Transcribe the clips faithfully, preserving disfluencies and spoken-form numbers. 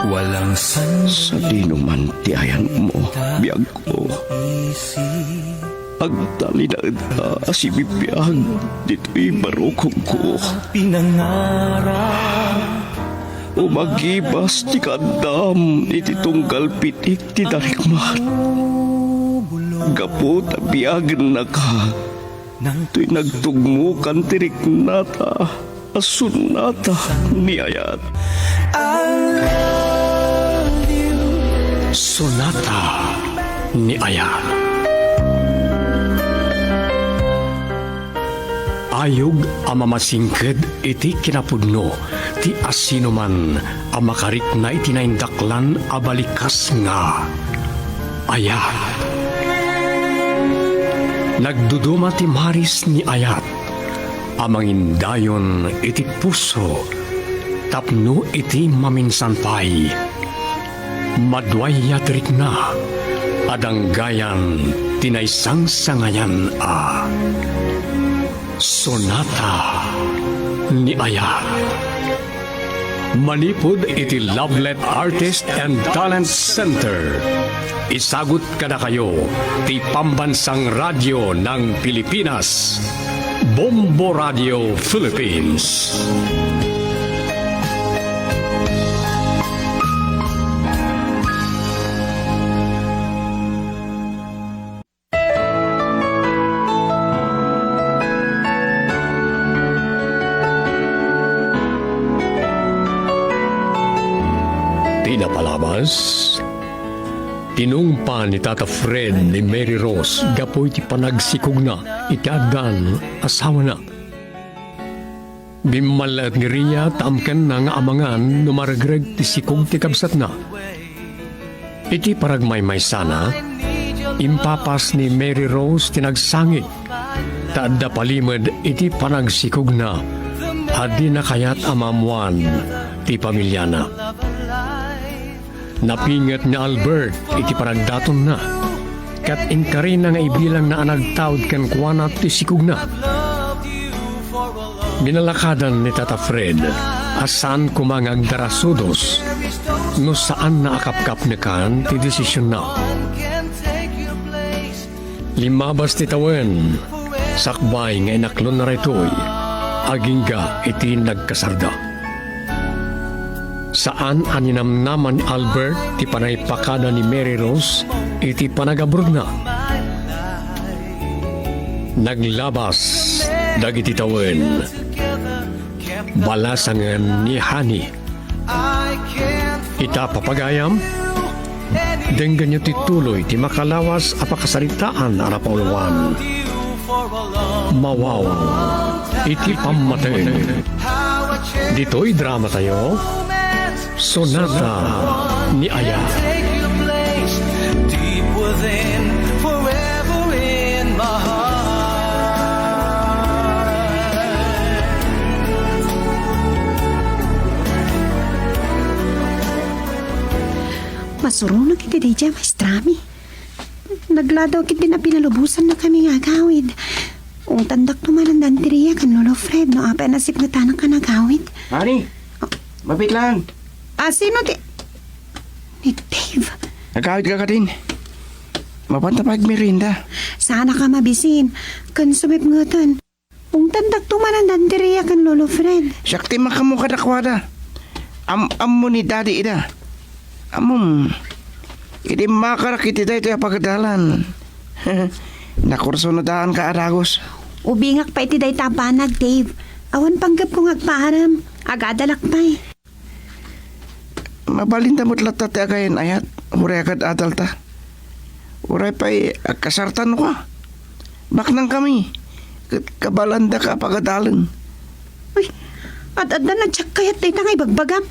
Walang san- Sadino man ti ayanmo, biagko? Agtalinaedka a sibibiag ditoy barukongko. Pinangarap. Umagibas ti kaaddam iti tunggal pitik ti darikmat. Gapu ta biagennaka, toy nagtugmokan ti riknata a sonata ni ayat. I love you. Sonata ni ayat. Ayog a mamasingked iti kinapudno ti asinoman a makarikna iti naindaklan a balikas nga ayat. Nagduduma ti maris ni ayat a mangindayon iti puso tapno iti maminsan pay, maduayat rikna a danggayan ti naisangsangayan a sonata ni ayat. Manipud iti Lovelet Artist and Talent Center, isagut kadakayo ti Pambansang Radyo ng Pilipinas, Bombo Radio Philippines. Ti napalabas, tinungpa ni Tata Fred ni Mary Rose gapu iti panagsikogna iti addan asawana. Bimmallaet ni Ria ta amkenna nga amangan no maregreg ti sikog ti kabsatna. Iti paragmaymaysana, impapas ni Mary Rose ti nagsangit ta adda palimed iti panagsikogna a dina kayat a maammoan ti pamiliana. Napinget ni Albert iti panagdatonna, ket inkarina nga ibilangna a nagtaud kenkuana ti sikogna. Binalakadan ni Tata Fred a saan koma nga agdarasudos no saanna a kapkapnekan ti desisionna. Limmabas ti tawen, sakbay nga inaklonna daytoy, agingga iti nagkasarda. Saan a ninamnama ni Albert ti panangipakada ni Mary Rose iti panagabrodna. Naglabas dagiti tawen. Balasangen ni Honey. Ita, papagayam, denggenyo ti tuloy ti makalawas a pakasaritaan a napauluan. Mawaw iti pammateng. Ditoy dramatayo, Sonata ni Aya. Take your place deep within, forever in my heart. Masuronak iti daydiay, maestrami. Nagladaw ketdi a pinalubosannakami nga agawid. Ungtandak to manen da Auntie Ria ken Lolo Fred no apay a nasipngetanak a nagawid. Honey, mabiit lang. Ah, sino ti, ni Dave? Nagawid ka kadin. Mapanta pay agmerienda. Saanka mabisin. Ken sumipngeten. Ungtandak to manen da Auntie Ria ken Lolo Fred. Siak ti makaammo kadakuada. Am-ammo ni Daddy ida. Ammom, idi immakarak iti daytoy a pagadalan, nakursonodaanka a dagus. Ubingak pay iti dayta a banag, Dave. Awan panggepko nga agpaarem. Agadalak pay. Mabalinda met latta ti agayan-ayat, uray agad-adalta. Uray pay agkasarta no ka. Baknangkami, ket kabaelandaka a pagadalen. Ay, ad-adda nadiak kayat dayta nga ibagbagam.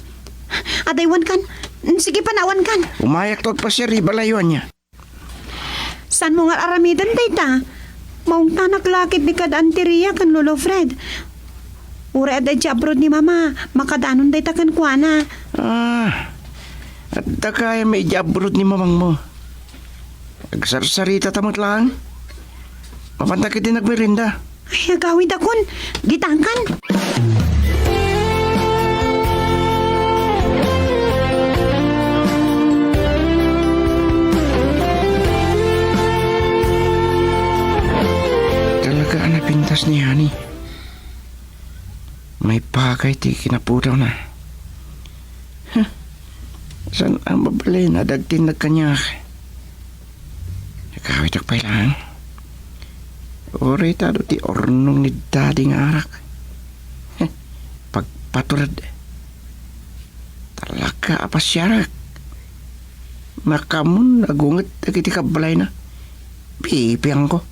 Adaywankan. Sige, panawankan. Umayak to agpasiar ibalay ania. Saanmo nga ar-aramiden dayta? Maungtanak la ketdi kad Auntie Ria ken Lolo Fred. Uray adda idiay abroad ni Mama, makadanon dayta kenkuana. Ah, adda gayam idiay abroad ni mamangmo. Agsarsaritata met laeng. Mapanta ketdin agmerienda. Ay, agawidakon. Ditankan. ni Honey. Maipagay ti kinapudawna. Huh. Saan a mabalin a dagiti nagkaniak? Nakawitak pay laeng. Uray ta adu ti urnong ni Daddy nga arak. Huh. Pagpatured. Talaga a pasiarak. Makaamon a gunget dagiti kabbalayna. Pipiangko.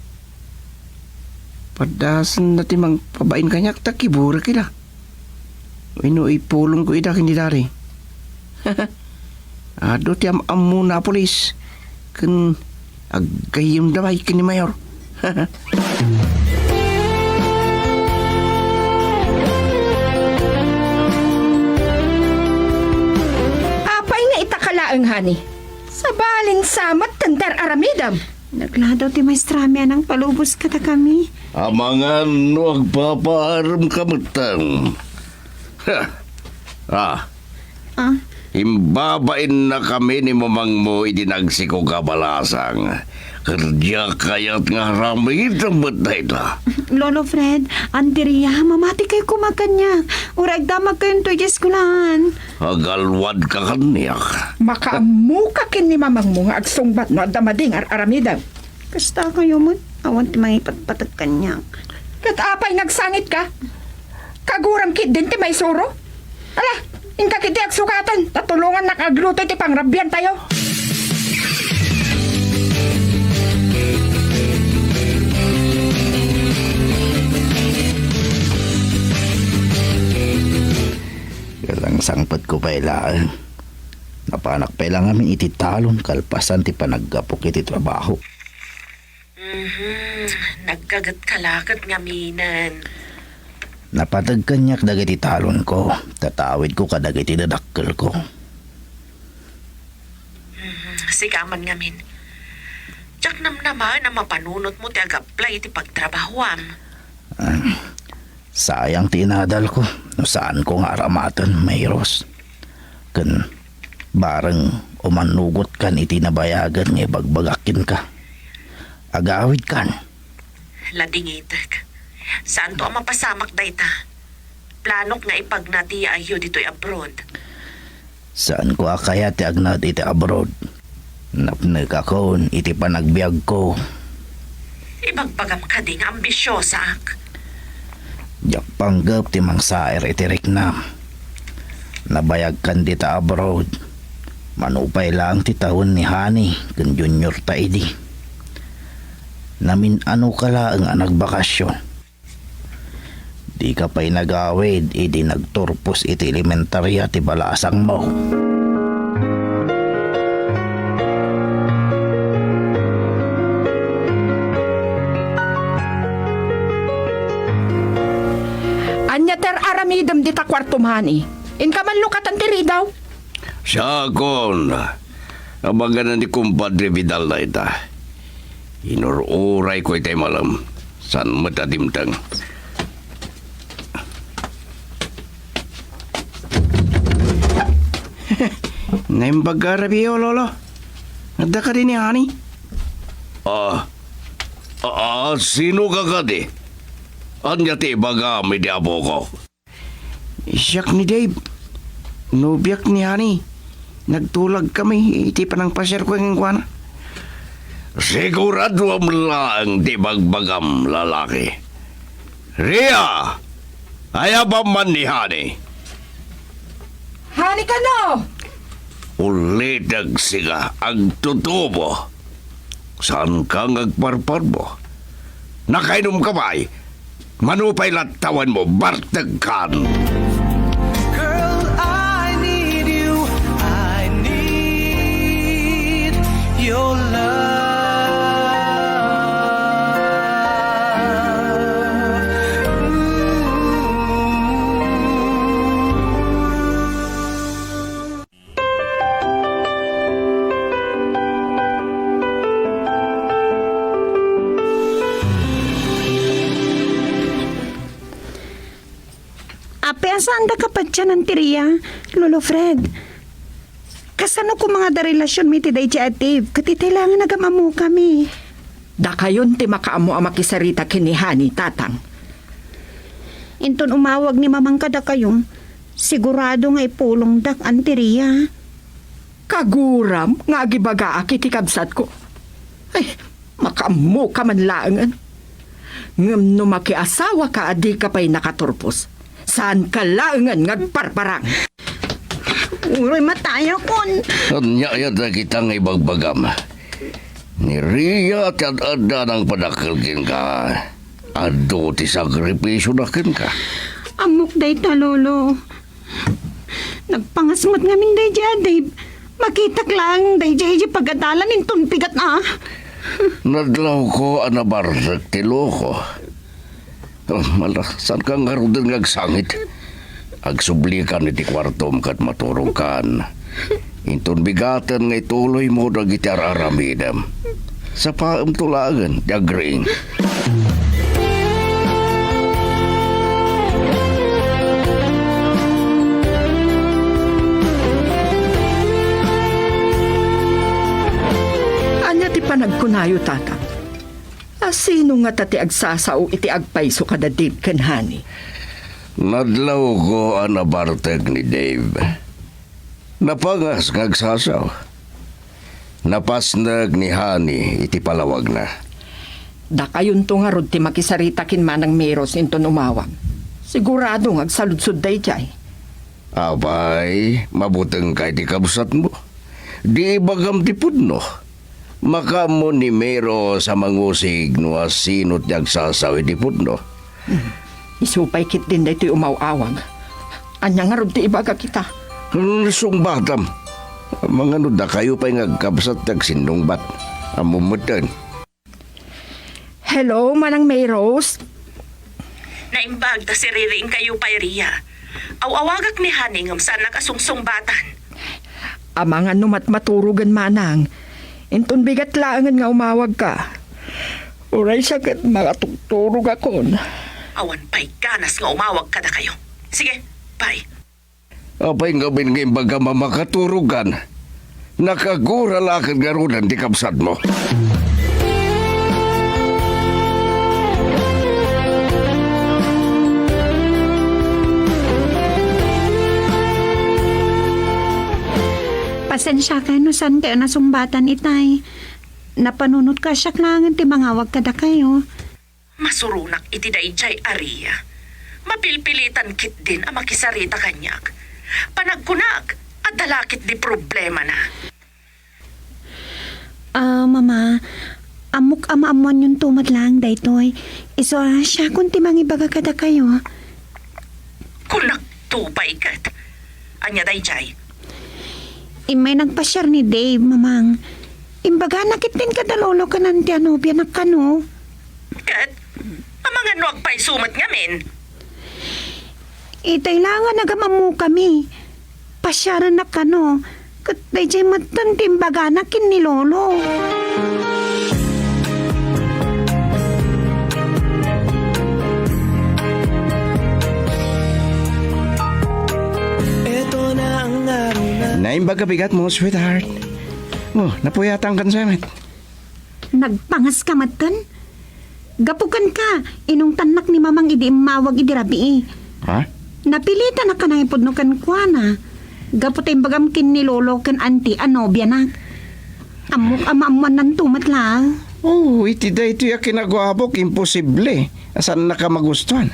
Padasenna ti mangpabain kaniak ta kiburek ida. Wenno ipulongko ida ken ni Daddy. Adu ti am-ammona a pulis ken aggayyemda pay ken ni Mayor. Apay nga ita ka laeng, Honey? Sabalin sa met ti ar-aramidem. Nagladaw ti maestrami a nangpalubos kadakami. Amangan no agpapaarem ka metten. Ha! Ah. Ah. Imbabainna kami ni mamangmo idi nagsikog a balasang. Ket diak kayat nga aramidem met dayta. Lolo Fred, Andrea, mamati kayo koma kaniak. Uray agdamag kayon toy eskuelaan. Agalwad ka kaniak. Makaammo ka ken ni mamangmo nga agsungbat no adda madi nga ar-aramidem. Kasta kayo met, awan ti mangipatpateg kaniak. Ket apay nga agsangit ka? Kaguram ketdin ti maisuro? Ala, inka ketdi agsukaten, ta tulongannak agluto iti pangrabian tayo. Ket ang sangpetko pay laeng, napanak pay la ngamin iti talon kalpasan ti panaggapok iti trabaho. Mhm. Nagkaget ka la ket ngaminen. Napateg kaniak dagiti talonko, tatawidko kadagiti dadakkelko. Mhm. Sika man ngamin. Diak namnamaen a mapanunotmo ti agaplay iti pagtrabahoam. Ah, sayang ti inadalko no saanko nga aramaten, Mayros. Ken bareng umannugotkan iti nabayagen nga ibagbagak kenka. Agawidkan. Ladingitek. Saanto a mapasamak dayta. Planok nga ipagna ti yaayyo ditoy abroad. Saanko a kayat ti agnaed iti abroad. Napnekakon iti panagbiagko. Ibagbagam kadi nga ambisiosaak? Diak panggep ti mangsair iti riknam. Nabayagkan dita abroad. Mano pay laeng ti tawen ni Honey ken Junior ta idi. Namin-anoka laeng a nagbakasyon. Dika pay nagawid idi nagturpos iti elementaria ti balasangmo. Ania ti ar-aramidem dita kuartom, Honey? Inka man lukatan ti ridaw? Siakon, amangan ni Kumpadre Vidal dayta. Inur-urayko itay malem. Saan met a dimteng. Naimbag a rabii, Lolo. Adda kadi ni Honey? Ah, ah, sino ka kadi? Ania ti ibagam iti apoko? Siak ni Dave. Nobiak ni Honey. Nagtulag kami iti panangpasiarko kenkuana. Siguraduam laeng ti ibagbagam, lalaki. Ria! Ayabam man ni Honey? Honey kano? Ulitek sika, agtutubo. Saanka nga agparparbo? Nakainom ka pay? Mano pay la tawenmo, bartekkan. Girl, I need you. I need your love. Ooh. Apay a saanda kapadian ti Ria, Lolo Fred? Kasano koma nga adda relasionmi iti daydiay a Dave ket itay laeng a nagam-ammokami? Dakayon ti makaammo a makisarita ken ni Honey, Tatang. Inton umawag ni Mamang kadakayo, sigurado nga ipulongdak, Auntie Ria. Kaguram nga agibagaak iti kabsatko. Ay, makaammoka man laengen. Ngem no makiasawaka a dika pay nakaturpos, saanka laengen nga agparparang. Uray, matayakon. Ania aya dagita nga ibagbagam? Ni Ria ti ad-adda nang padakkel kenka. Adu ti sakripisiona kenka. Ammok dayta, Lolo. Nagpangas met ngamin daydiay a Dave. Makitak laeng daydiay idiay pagadalan inton bigat a. Nadlawko a nabartek ti loko. Oh, mala, saanka ngaruden nga agsangit? Agsublikan iti kuartom ket maturogkan. Inton bigaten nga ituloymo dagiti ar-aramidem. Sapaemto laengen ti agriing. Ania ti panagkunayo, Tatang? A, sino ngata ti agsasao iti agpayso kada Dave ken Honey? Nadlawko a nabartek ni Dave. Napangas nga agsasao. Napasnek ni Honey iti palawagna. Dakayonto ngarud ti makisarita ken Manang Miros inton umawag. Sigurado nga agsaludsod daydiay. Apay, mabutengka iti kabsatmo. Di ibagam ti pudno. Makaammo ni Miros a mangusig no asino ti agsasao iti pudno. Hmm. Isu pay ketdin daytoy umaw-awag. Ania ngarud ti ibagak ita? Hmm, sungbatam. Mangano dakayo pay nga agkabsat ti agsinnungbat? Ammom metten. Hello, Manang Mayrose? Naimbag ta siririingkayo pay, Ria. Aw-awagak ni Honey ngem saannak a sungsungbatan. Amangan no matmaturogen, Manang. Inton bigat laengen nga umawagka. Uray siya ket makatugturogakon. Awan pay ganas nga umawag kadakayo. Sige, bye. Apay ngamin nga imbagam a makaturogan? Nakagura la ket ngaruden ti kabsatmo. Pasensiakan no saankayo nasungbatan itay. Napanunotko a siak laengen ti mangawag kadakayo. Masuronak iti daydiay a Ria. Mapilpilitan ketdin a makisarita kaniak. Panagkunak, adda la ketdi problemana. Ah, Mama, ammok a maammoanyonto met laeng daytoy. Isu a siakon ti mangibaga kadakayo. Kunakto pay ket. Ania daydiay? Immay nagpasiar ni Dave, Mamang. Imbagana ketdin kada lolo ken anti a nobianak kano. Ket, amangan no agpayso met ngamin? Itay la nga nagamammokami. Pasiarennak kano, ket daydiay metten ti imbagana ken ni Lolo. Naimbag a bigatmo, sweetheart. Oh, napuyatankan sa met. Nagpangaska metten? Gapu kenka, inungtannak ni Mamang idi immawag idi rabii. Ha? Napilitanak a nangipudno kenkuana. Gapu ta imbagam ken ni Lolo ken Anti a nobianak. Ammok a maammoannanto met laeng. Oh, iti daytoy a kinaguabok, imposible a saannaka magustuan.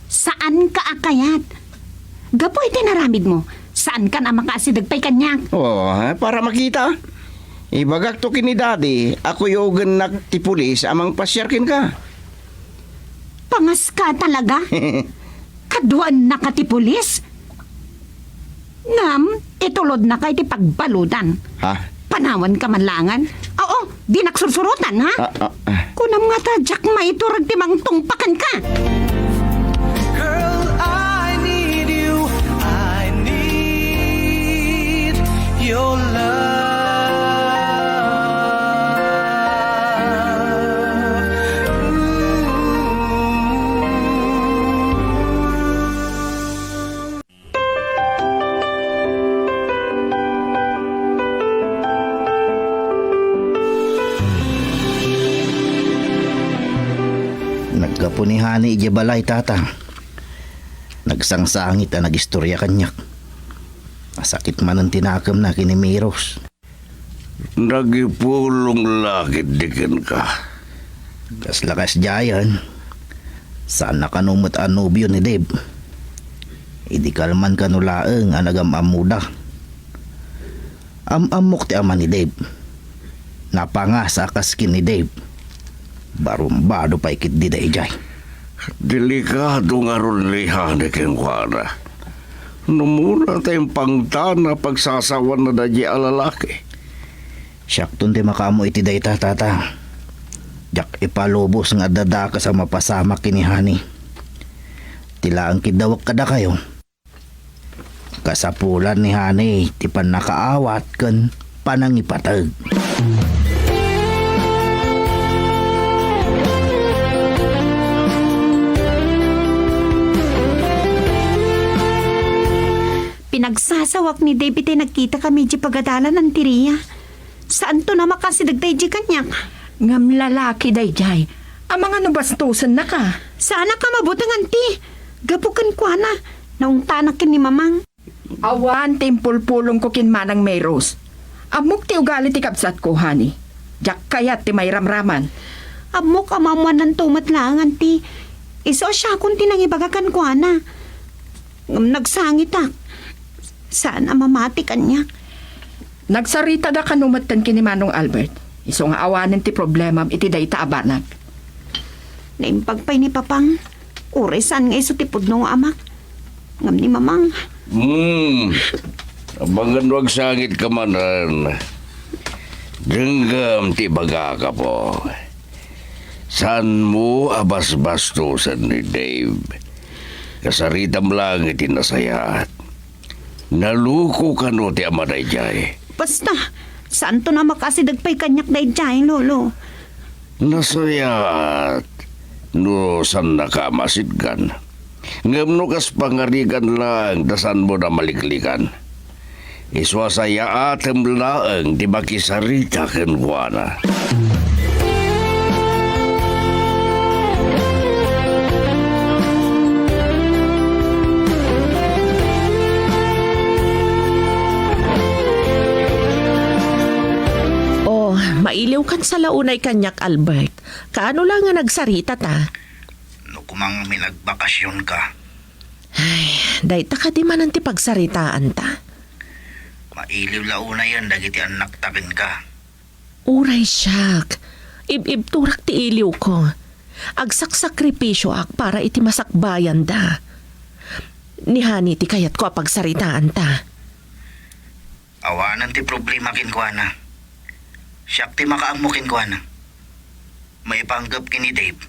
Saanka a kayat. Gapu iti naramidmo, saankan a makaasideg pay kaniak. Oh, ha? Para makita. Ibagakto ken ni Daddy a kuyogennak ti pulis a mangpasiar kenka. Pangaska talaga? Kaduaennaka ti pulis? Ngem, itulodnaka iti pagbaludan. Ha? Panawanka man laengen? Oo, dinak sursurotan, ha? Ah, ah, ah. Kunam ngata, diak maiturag ti mangtungpa kenka. Girl, I need you. I need your love. Ooh. Naggapu ni Honey idiay balay, Tata. Sangsangit a nagistorya kaniak. Nasakit manen ti nakemna ken ni Miros. Nagipulong la ketdi kenka. Kasla kasdiayen, saanna kano met a nobio ni Dave. Idi kalman kano laeng a nagam-ammoda. Am-ammok ti ama ni Dave. Napangas a kas ken ni Dave. Barumbado pay ketdi daydiay. Delikado ngarud ni Honey kenkuana. No umuna ta impangtan a pagsasawaanna daydiay a lalaki. Siakton ti makaammo iti dayta, Tata. Diak ipalubos nga adda dakes a mapasamak ken ni Honey. Ti laeng kiddawek kadakayo, kasapulan ni Honey ti pannakaawat ken panangipateg. Pinagsasawak ni Dave iti nagkitakami idiay pagadalan, Auntie Ria. Saanton a makasideg daydiay kaniak. Ngem lalaki daydiay. Amangan no bastosennaka. Saanak a mabuteng, Auntie. Gapu kenkuana, naungtanak ken ni Mamang. Awan ti impulpulongko ken Manang Meros. Ammok ti ugali ti kabsatko, Honey. Diak kayat ti mairamraman. Ammok a maammuannanto met laeng, Auntie. Isu a siakon ti nangibaga kenkuana. Ngem nagsangitak. Saan a mamati kaniak. Nagsaritada kano metten ken ni Manong Albert. Isu nga awanen ti problemam iti dayta a banag. Naimbag pay ni Papang. Uray saan nga isu ti pudno nga amak. Ngem ni Mamang. Hmm. Amangan no agsangitka manen. Denggem ti ibagak, apo. Saanmo a basbastosen ni Dave. Kasaritam laeng iti nasayaat. Naloko kano ti ama daydiay. Basta, saanton a makasideg pay kaniak daydiay, Lolo. Nasayaat no saannaka a masidgan. Ngem no kas pangarigan laeng ta saanmon a maliklikan, isu a sayaatem laeng ti makisarita kenkuana. Oh, mailiwkan sa la unay kaniak, Albert. Kaano la nga nagsaritata? No koma ngamin agbakasionka. Ay, dayta kadi manen ti pagsaritaanta? Mailiw la unayen dagiti annakta kenka. Uray siak, ib-ibturak ti iliwko. Agsaksakripisioak para iti masakbayanda. Ni Honey ti kayatko a pagsaritaanta. Awanen ti problema kenkuana. Siak ti makaammo kenkuana. Maipanggep ken ni Dave.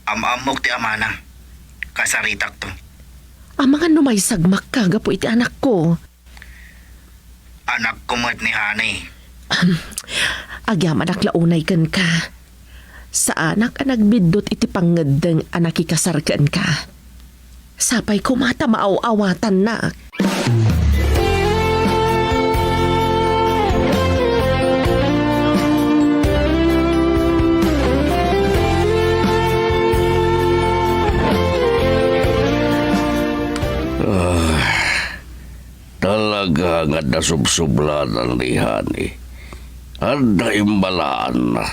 Am-ammok ti amana. Kasaritakto. Amangan no maisagmakka gapu iti anakko. Anakko met ni Honey. Agyamanak la unay kenka. Saanak a nagbiddut iti pangngeddeng a nakikasar kenka. Sapay koma ta maaw-awatannak. Ah. Talaga nga adda subsublatan ni Honey. Adda imbalaanna.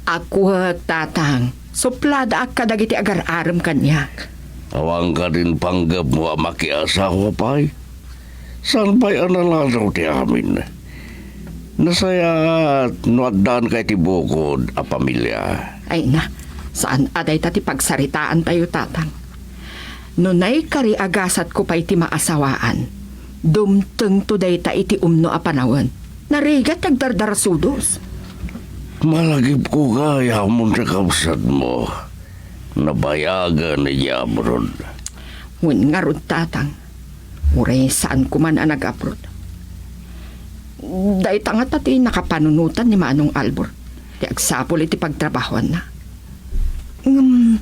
Akwek, Tatang. Supladaak kadagiti agar-arem kaniak. Awan kadin panggepmo a makiasawa pay? Saan pay a naladaw ti amin? Nasayaat no addaanka iti bukod a pamilia. Ay na, saan a dayta ti pagsaritaantayo, Tatang. No naikari a gasatko pay ti maasawaan, dumtengto dayta iti umno a panawen. Narigat ti agdardarasudos. Malagipko gayam ti kabsatmo. Nabayagen idiay abroad. Wen ngarud, Tatang. Uray saan koman a nag-abroad. Dayta ngata ti nakapanunotan ni Manong Albert ti agsapul iti pagtrabahoanna. Ngem,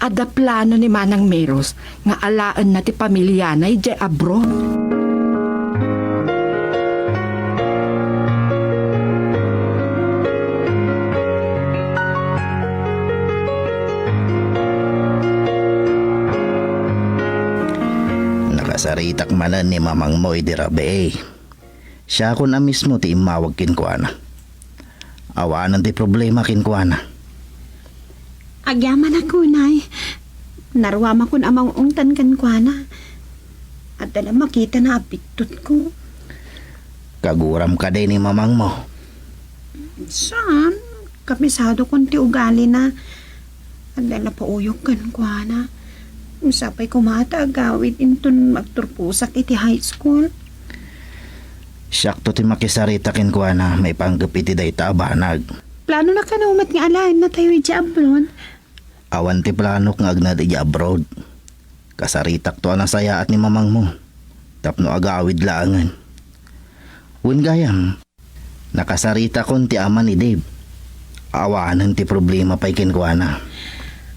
adda plano ni Manang Meros nga alaenna ti pamiliana idiay abroad. Saritak manen ni mamangmo idi rabii. Siakon a mismo ti immawag kenkuana. Awanen ti problema kenkuana. Agyamanak unay. Naruamakon a maung-ungtan kenkuana. Adda la makitana a bittotko. Kaguram kadi ni mamangmo? Saan? Kapisadokon ti ugalina. Adda la pauyok kenkuana. Sapay koma ta agawid inton agturposak iti high school. Siakto ti makisarita kenkuana maipanggep iti dayta a banag. Planona kano met nga alaennatayo idiay abroad? Awan ti planok nga agnaed idiay abroad. Kasaritakto a nasayaat ni mamangmo tapno agawid laengen. Wen gayam, nakasaritakon ti ama ni Dave. Awanen ti problema pay kenkuana.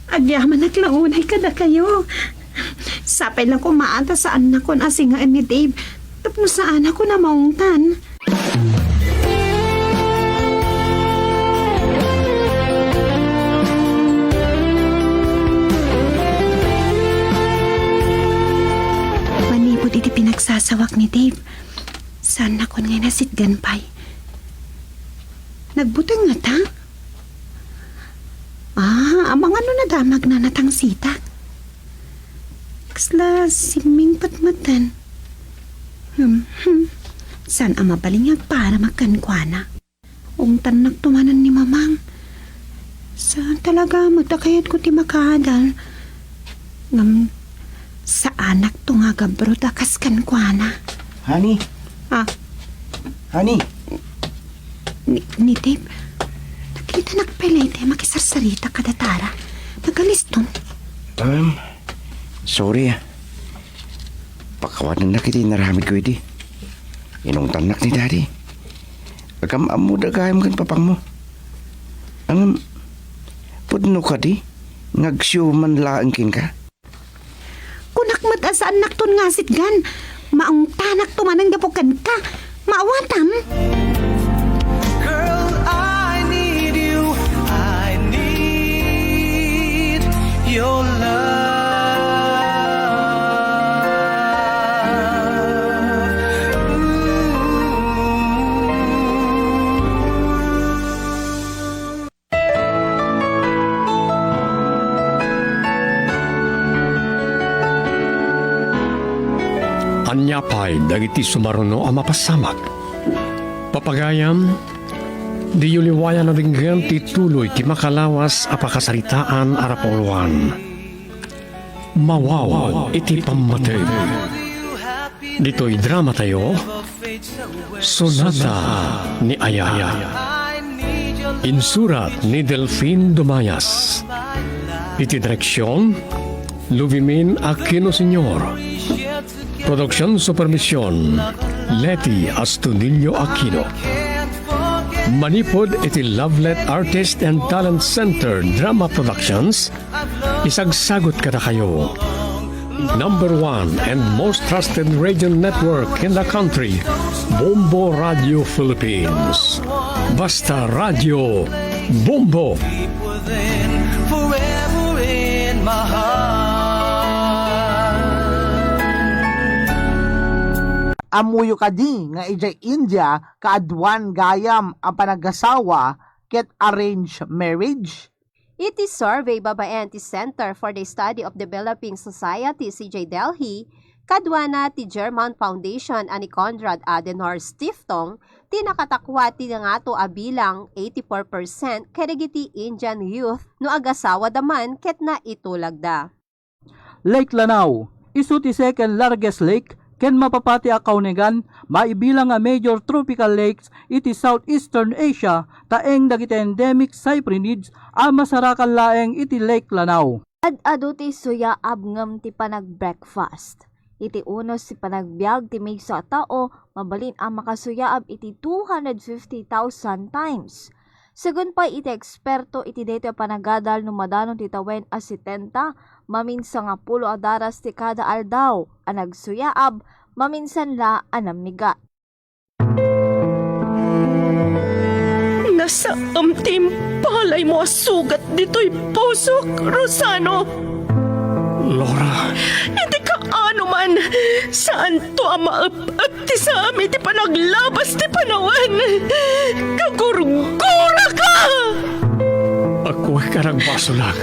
Agyamanak la unay kadakayo. Sapay la koma ta saannakon a singaen ni Dave tapno saanakon a maungtan. Manipud iti pinagsasawak ni Dave, saannakon nga nasitgan pay. Nagbuteng ngata? Ah, amangan no nadamagna natangsitak. Kasla simmingpet metten. Hmm, hmm. Saan a mabalin nga agparamak kenkuana? Ungtannakto manen ni Mamang. Saan talaga met a kayatko ti makaadal? Ngem saanakto nga agabroad a kas kenkuana. Honey? Ah. Honey? Ni, ni Dave, nakitanak pay laeng ti makisarsarita kada tara. Nagaliston. Um, sorry ah. Pakawanennak iti inaramidko idi. Inungtannak ni Daddy. Agam-ammoda gayam ken papangmo. Ngem, pudno kadi nga agsiuman laeng kenka? Kunak met a saannakton nga sitgan. Maungtanakto manen gapu kenka. Maawatam? Girl, I need you. I need your love. Ooh. Ania pay dagiti sumaruno a mapasamak? Papagayam, diyo liwayan a denggen ti tuloy ti makalawas a pakasaritaan a rapuloan. Mawaw iti pammateg. Ditoy dramatayo, Sonata ni Aya. Insurat ni Delfin Dumayas. Iti direksyon, Lubimin Aquino Senior. Production supervision, Leti Astudillo Aquino. Manipud iti Lovelet Artist and Talent Center Drama Productions, isagsagut kadakayo. Number one and most trusted radio network in the country, Bombo Radio Philippines. Basta Radio Bombo. Forever in my heart. Ammoyo kadi nga idiay India kaaduan gayam a panagasawa ket arranged marriage? Iti survey babaen ti Center for the Study of Developing Societies idiay Delhi, kaduana ti German Foundation a ni Konrad Adenauer Stiftung ti nakatakwa ti nangato a bilang, eighty-four percent, kadagiti Indian youth no agasawada man ket naitulagda. Lake Lanao, isu ti second largest lake ken mapapati a kaunigan maibilang a major tropical lakes iti Southeastern Asia, ta eng dagiti endemic cyprinids a masarakan laeng iti Lake Lanao. Ad-adu ti suyaab ngem ti panag-breakfast. Iti unos ti panagbiag ti maysa a tao, mabalin a makasuyaab iti two hundred fifty thousand times. Segun pay iti eksperto, iti daytoy a panagadal, no madanon ti tawen a setenta, maminsan nga pulo a daras ti kada aldaw a nagsuyaab, maminsan la a namigat. Nasaem ti impalaymo a sugat ditoy pusok, Rosano. Laura. Iti kaano An, saanto a maep-ep ti saam iti panaglabas ti panawen. Kagurguraka! Agkuak a nagbasolak.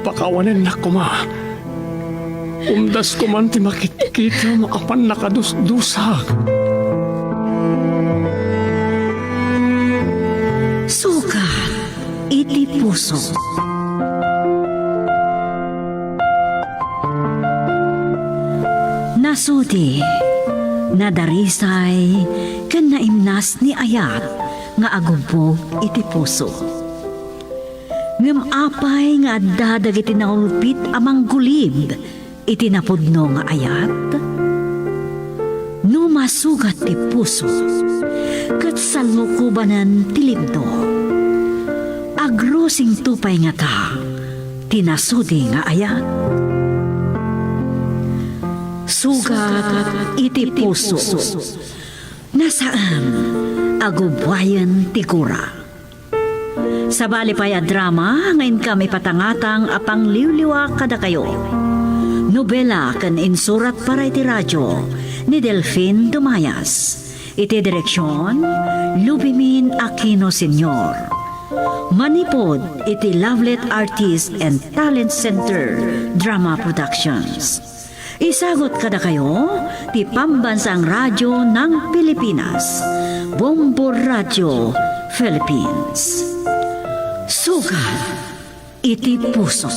Pakawanennak koma. Umdas koman ti makitkitam a pannakadusdusak. Sukat iti puso. Nasudi, nadarisay, ken naimnas ni ayat nga agubbog iti puso. Ngem apay nga adda dagiti naulpit a manggulib iti napudno nga ayat? No masugat ti puso ket sallukobanen ti libno, agrusingto pay ngata ti nasudi nga ayat? Sugat iti puso. Nasaem a gubbuayen ti gura. Sabali pay a drama nga inkam ipatangatang a pangliwliwa kadakayo. Nobela ken insurat para iti radio ni Delfin Dumayas. Iti direksyon, Lubimin Aquino Senior. Manipud iti Lovelet Artist and Talent Center Drama Productions. Isagut kadakayo ti Pambansang Radyo ng Pilipinas, Bombo Radyo Philippines. Sugat iti puso.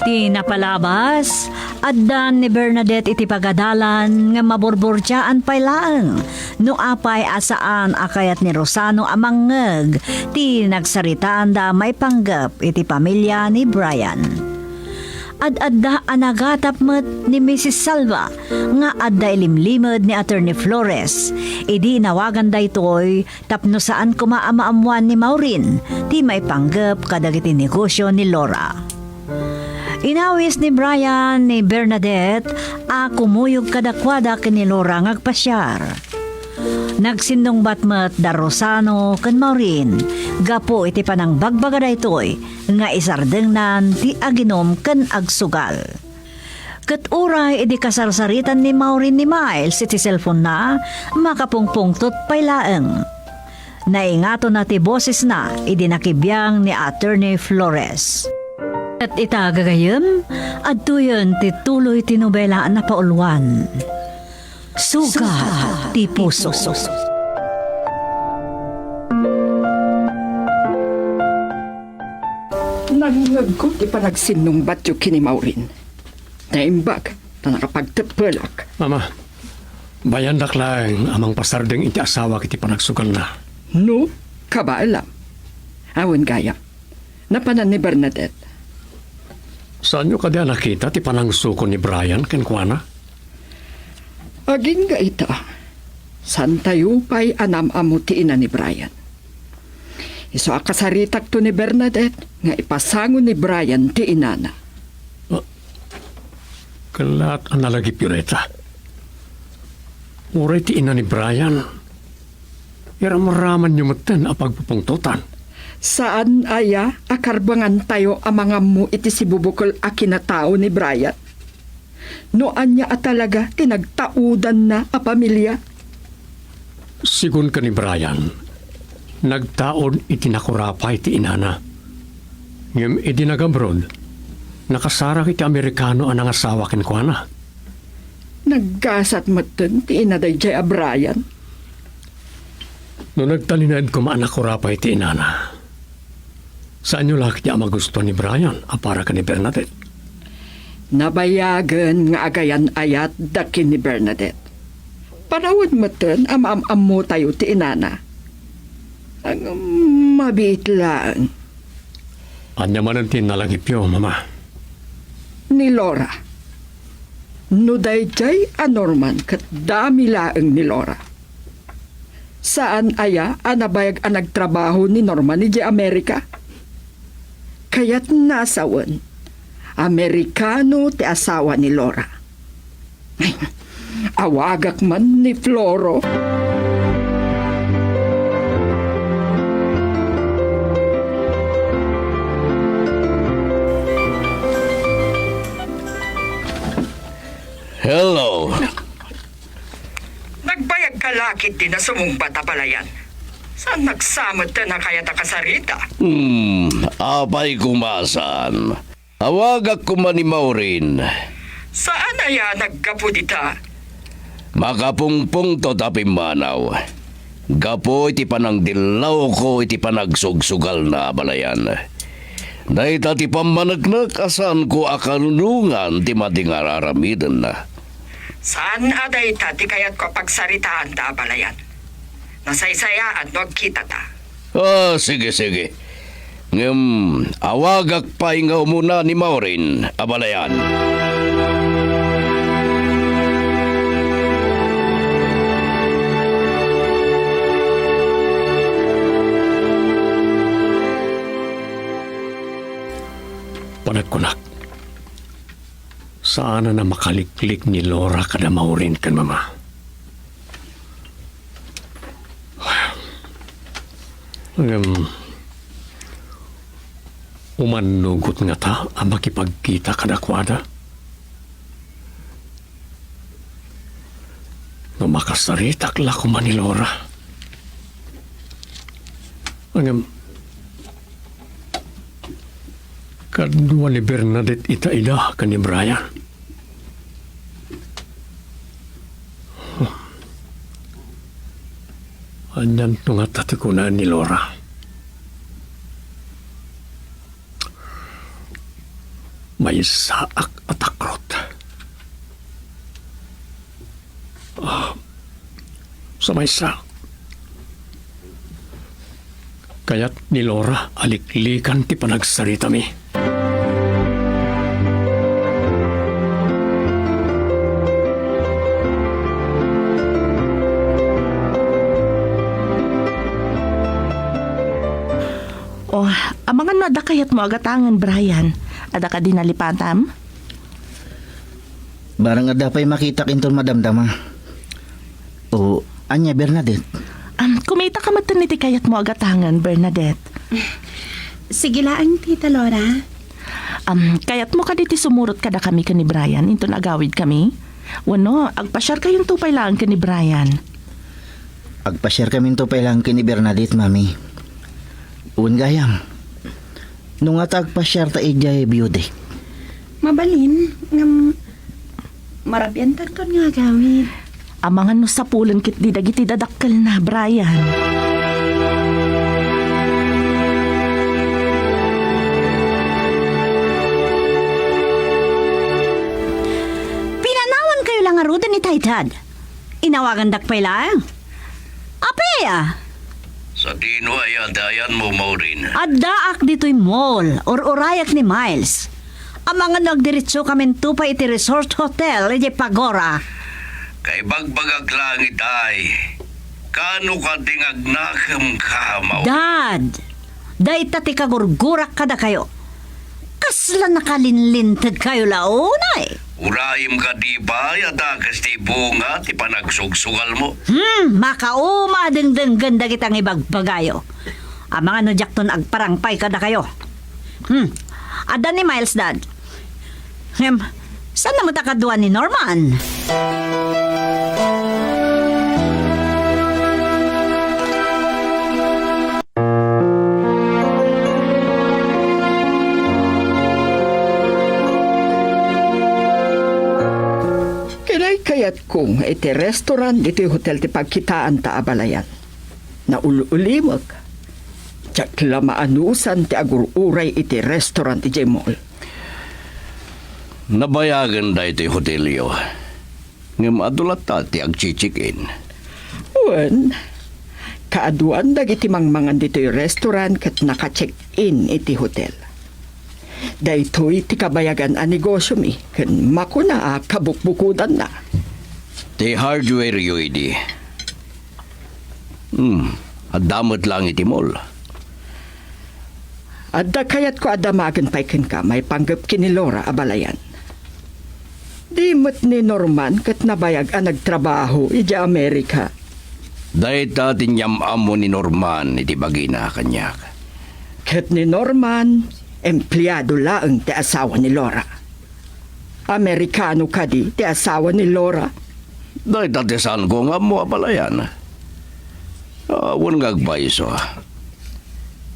Ti napalabas, addan ni Bernadette iti pagadalan nga maburburtiaan pay laeng no apay a saan a kayat ni Rosano a mangngeg ti nagsaritaanda maipanggep iti pamilya ni Brian. Ad-adda a nagatap met ni Missus Salva nga adda ilimlimed ni Attorney Flores idi inawagan daytoy tapno saan koma a maammoan ni Maureen ti maipanggep kadagiti negosio ni Laura. Inawis ni Brian ni Bernadette a kumuyog kadakuada ken ni Laura nga agpasiar. Nagsinnungbat met da Rosano ken Maureen gapu iti panangbagbaga daytoy nga isardengnan ti aginum ken agsugal. Ket uray idi kasarsaritan ni Maureen ni Miles iti cellphone-na, makapungpungtot pay laeng. Naingatonna ti bosesna idi nakibiang ni Attorney Flores. Ket ita, gagayem, adtoyen ti tuloy ti nobela a napauluan. Sugat ti puso. Nangngegko ti panagsinnungbatyo ken ni Maureen. Naimbag ta nakapagteppelak. Mama, bayandak laeng a mangpasardeng iti asawak iti panagsugalna. No, kabaelam. Awan gayam. Napanan ni Bernadette. Saanyo kadi a nakita ti panangsuko ni Brian kenkuana? Agingga ita, saantayo pay a naam-ammo ti ina ni Brian. Isu a kasaritakto ni Bernadette nga ipasango ni Brian ti inana. Ah, kellat a nalagipyo dayta. Uray ti ina ni Brian, iramramanyo metten a pagpupungtotan. Saan aya a karbangantayo a mangammo iti sibubukel a kinatao ni Brian? No ania a talaga ti nagtaudanna a pamilya? Sigun ken ni Brian, nagtaud iti nakurapay ti inana. Ngem idi nagabroad, nakasarak iti Amerikano a nangasawa kenkuana. Naggasat metten ti ina daydiay a Brian. No nagtalinaed koma a nakurapay ti inana, saanyo la ketdi a magustuan ni Brian a para ken ni Bernadette? Nabayagen nga agayan-ayatda ken ni Bernadette. Panawen metten a maam-ammotayo ti inana. Ngem mabiit laeng. Ania manen ti nalagipyo, Mama? Ni Laura. No daydiay a Norman ket dami laeng ni Laura. Saan aya a nabayag a nagtrabaho ni Norman idiay Amerika? Kayatna a sawen, Amerikano ti asawa ni Laura. Ay, Awagak man ni Floro. Hello. Nagbayag ka lakit di nasumungbat a balayan. Saan nagsamot ta nakayat a kasarita? Hmm, apay kumasan. Awagak koma ni Maureen. Saan aya naggapu dita? Makapungpungto ta pimmanaw. Gapu iti panangdillawko iti panagsugsugalna a balayan. Dayta ti pammaneknek a saanko a kanunongan ti madi nga ar-aramidenna. Saan a dayta ti kayatko a pagsaritaanta a balayan. Nasaysayaan no agkitata. Ah, sige, sige. Ngem, awagak pay nga umuna ni Maureen a balayan. Panagkunak, saan a makaliklik ni Laura kada Maureen ken Mama. Ngem, umannugot ngata a makipagkita kadakuada? No makasaritak la koma ni Laura. Ngem, kadua ni Bernadette ita ida ken ni Brian. Anianto ngata ti kuna ni Laura? Maysaak a takrot. Ah, sa maysa, kayat ni Laura a liklikan ti panagsaritami. Oh, amangan no adda kayatmo a gatangen, Brian. Adda kadi nalipatam? Barang adda pay makitak inton madamdama. O, ania, Bernadette? Am, kumitaka metten iti kayatmo a gatangen, Bernadette. Sige laeng, Tita Laura. Am, kayatmo kadi ti sumurot kadakami ken ni Brian inton agawidkami? Wenno, agpasiarkayonto pay laeng ken ni Brian? Agpasiarkaminto pay laeng ken ni Bernadette, Mami. Wen gayam, no ngata agpasiarta idiay view deck. Mabalin, ngem marabiantanton nga agawid. Amangan no sapulen ketdi dagiti dadakkelna, Brian. Pinanawankayo la ngaruden ni Tay Dad. Inawagandak pay laeng. Apay a? Sadino aya ti ayanmo, Maureen? Addaak ditoy mall, ur-urayak ni Miles. Amangan no agdiretsokaminto pay iti resort hotel idiay Pagora. Kaibagbagak laeng itay, kaano kadi nga agnakemka, Maureen? Dad, dayta ti kagurgurak kadakayo. Kasla nakalinlintegkayo la unay? Urayem kadi pay a dakes ti bunga ti panagsugsugalmo? Hmm, makauma a dengdenggen dagiti nangibagbagayo. Amangan no diakton agparangpay kadakayo. Hmm, adda ni Miles, Dad. Ngem, saan na met a kadua ni Norman? Kinaykayatko nga iti restaurant ditoy hotel ti pagkitaanta a balayan. Naul-ulimek. Diak la maanusan ti agur-uray iti restaurant idiay mall. Nabayagen daytoy hotelyo. Ngem adu latta ti agche-check-in. Wen, kaaduan dagiti mangmangan ditoy restaurant ket naka-check-in iti hotel. Daytoy ti kabayagan a negosiomi ken makuna a kabukbukodanna. Ti hardware-yo idi. Hmm, adda met laeng iti mall. Adda kayatko a damagen pay kenka maipanggep ken ni Laura a balayan. Di met ni Norman ket nabayag a nagtrabaho idiay Amerika. Dayta ti inyam-ammo ni Norman iti bagina kaniak. Ket ni Norman, empleado laeng ti asawa ni Laura. Amerikano kadi ti asawa ni Laura? Dayta ti saanko nga ammo, abalayan. Awan nga agpayso.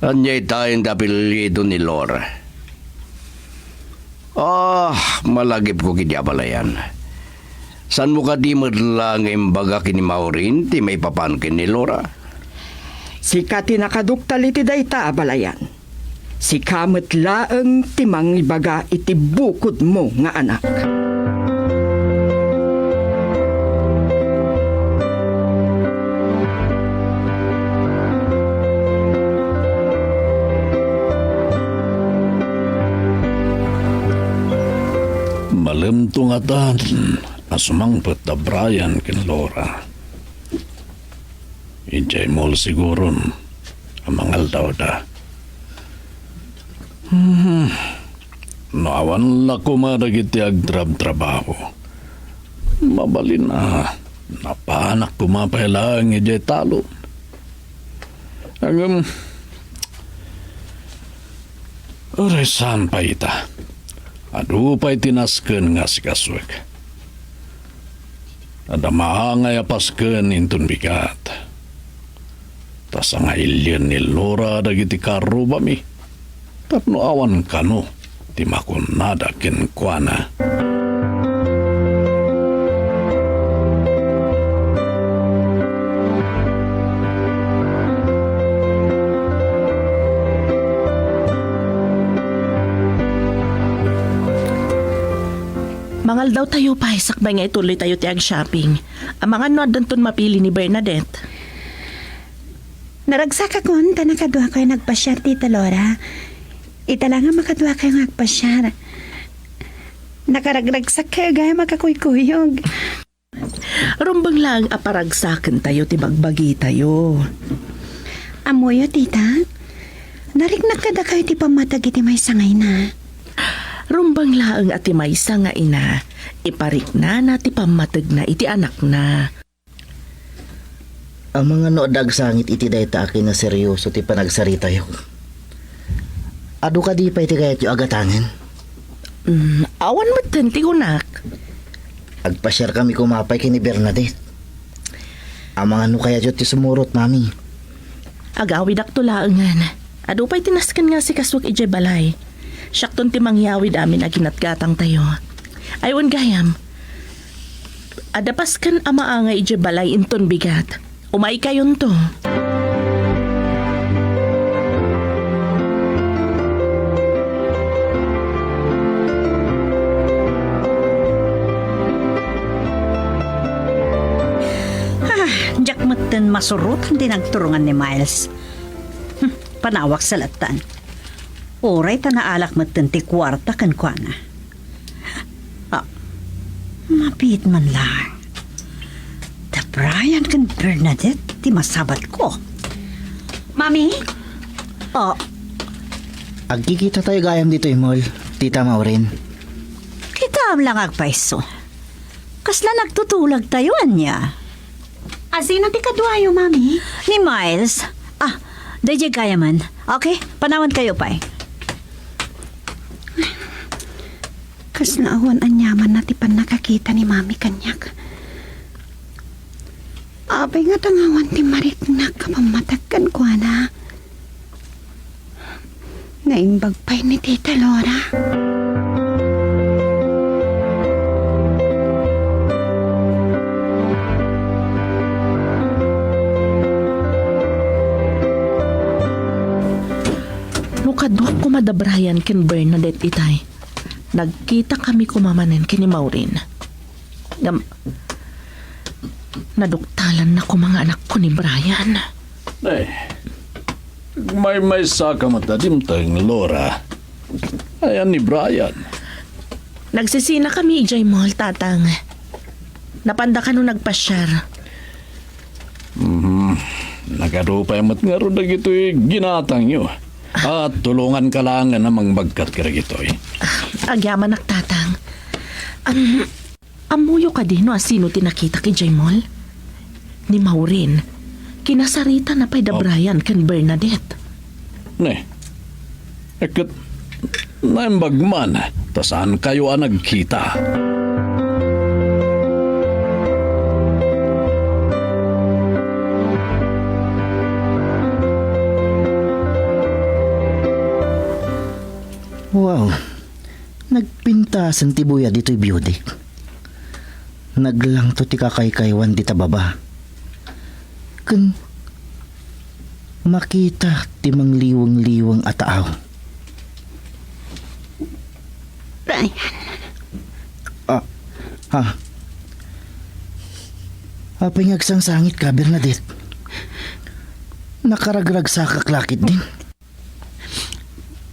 Ania itayen ti apelyido ni Laura? Ah, malagipko kidi, abalayan. Saanmo kadi met la nga imbaga ken ni Maureen ti maipapan ken ni Laura? Sika ti nakaduktal iti dayta, abalayan. Sika met laeng ti mangibaga iti bukodmo nga anak. Malemto ngatan a sumangpet da Brian ken Laura. Idiay mall siguron a mangaldawda. Hmm. No awan la koma dagiti agtrabtrabaho, mabalin a napanak koma pay laeng idiay talon. Ngem, uray saan pay ita. Adu pay ti nasken nga asikasuek. Adda maangay a pasken inton bigat. Ta sangailien ni Laura dagiti karrubami tapno awan kano ti makunada kenkuana. Mangaldawtayo pay sakbay nga ituloytayo ti ag-shopping. Amangan no addanton mapili ni Bernadette. Naragsakakon ta nakaduakayo nagpasiar, Tita Laura. Ita la nga makaduakayo nga agpasiar. Nakaragragsakkayo gayam a kakuykuyog. Rumbeng laeng a paragsakentayo ti bagbagitayo. Ammoyo, Tita? Nariknak kadakayo ti pammateg iti maysa nga ina. Rumbeng laeng a ti maysa nga ina, ipariknana ti pammategna iti anakna. Amangan no adda agsangit iti dayta a kinaseryoso ti panagsaritayo. Adu kadi pay ti kayatyo a gatangen? Mm, awan metten ti kunak. Agpasiarkami koma pay ken ni Bernadette. Amangan no kayatyo ti sumurot, Mami. Agawidakto laengen. Adu pay ti nasken nga asikasuek idiay balay. Siakton ti mangyawid amin a ginatgatangtayo. Ay, wen gayam. Adda pasken a maangay idiay balay inton bigat. Umaykayonto. Ah, diak metten masurotan ti nagturongan ni Miles. Hmm, panawak sa latan. Uray ta naalak metten ti kuarta kenkuana. Ah, mabiit man lang. Da Brian ken Bernadette ti masabatko. Mami? Oh. Agkikitatayo gayam ditoy mall, Tita Maureen. Kitaem lang agpayso. Kasla nagtutulagtayo, ania? Asino ti kaduayo, Mami? Ni Miles. Ah, daydiay gayamen. Okay, panawankayo pay. Kasla awan aniamanna ti pannakakita ni Mami kaniak. Apay ngata nga awan ti mariknak a pammateg kenkuana? Naimbag pay ni Tita Laura. No kaduak koma da Brian ken Bernadette itay, nagkitakami koma manen ken ni Maureen. Ngem, naduktalanna koma nga anakko ni Brian. Eh, maymaysaka met a dimteng, Laura. Ayan ni Brian. Nagsisinakami idiay mall, Tatang. Napanda kano nagpasiar? Mhm. Nagadu pay met ngarud dagitoy ginatangyo. At tulonganka laengen a mangbagkat kadagitoy. Agyamanak, Tatang. Am, Ammoyo kadi no asino ti nakitak idiay mall? Ni Maureen, kinasaritana pay da Brian ken Bernadette. Ne, ket naimbag man ta saankayo a nagkita. Wow, nagpintasen ti buya ditoy Budik. Naglangto ti kakaykaywan dita baba. Ken makita ti mangliweng-liweng a taaw. Brian. Ah, ah. Apay nga agsangsangitka, Bernadette? Nakaragragsakak la ketdin.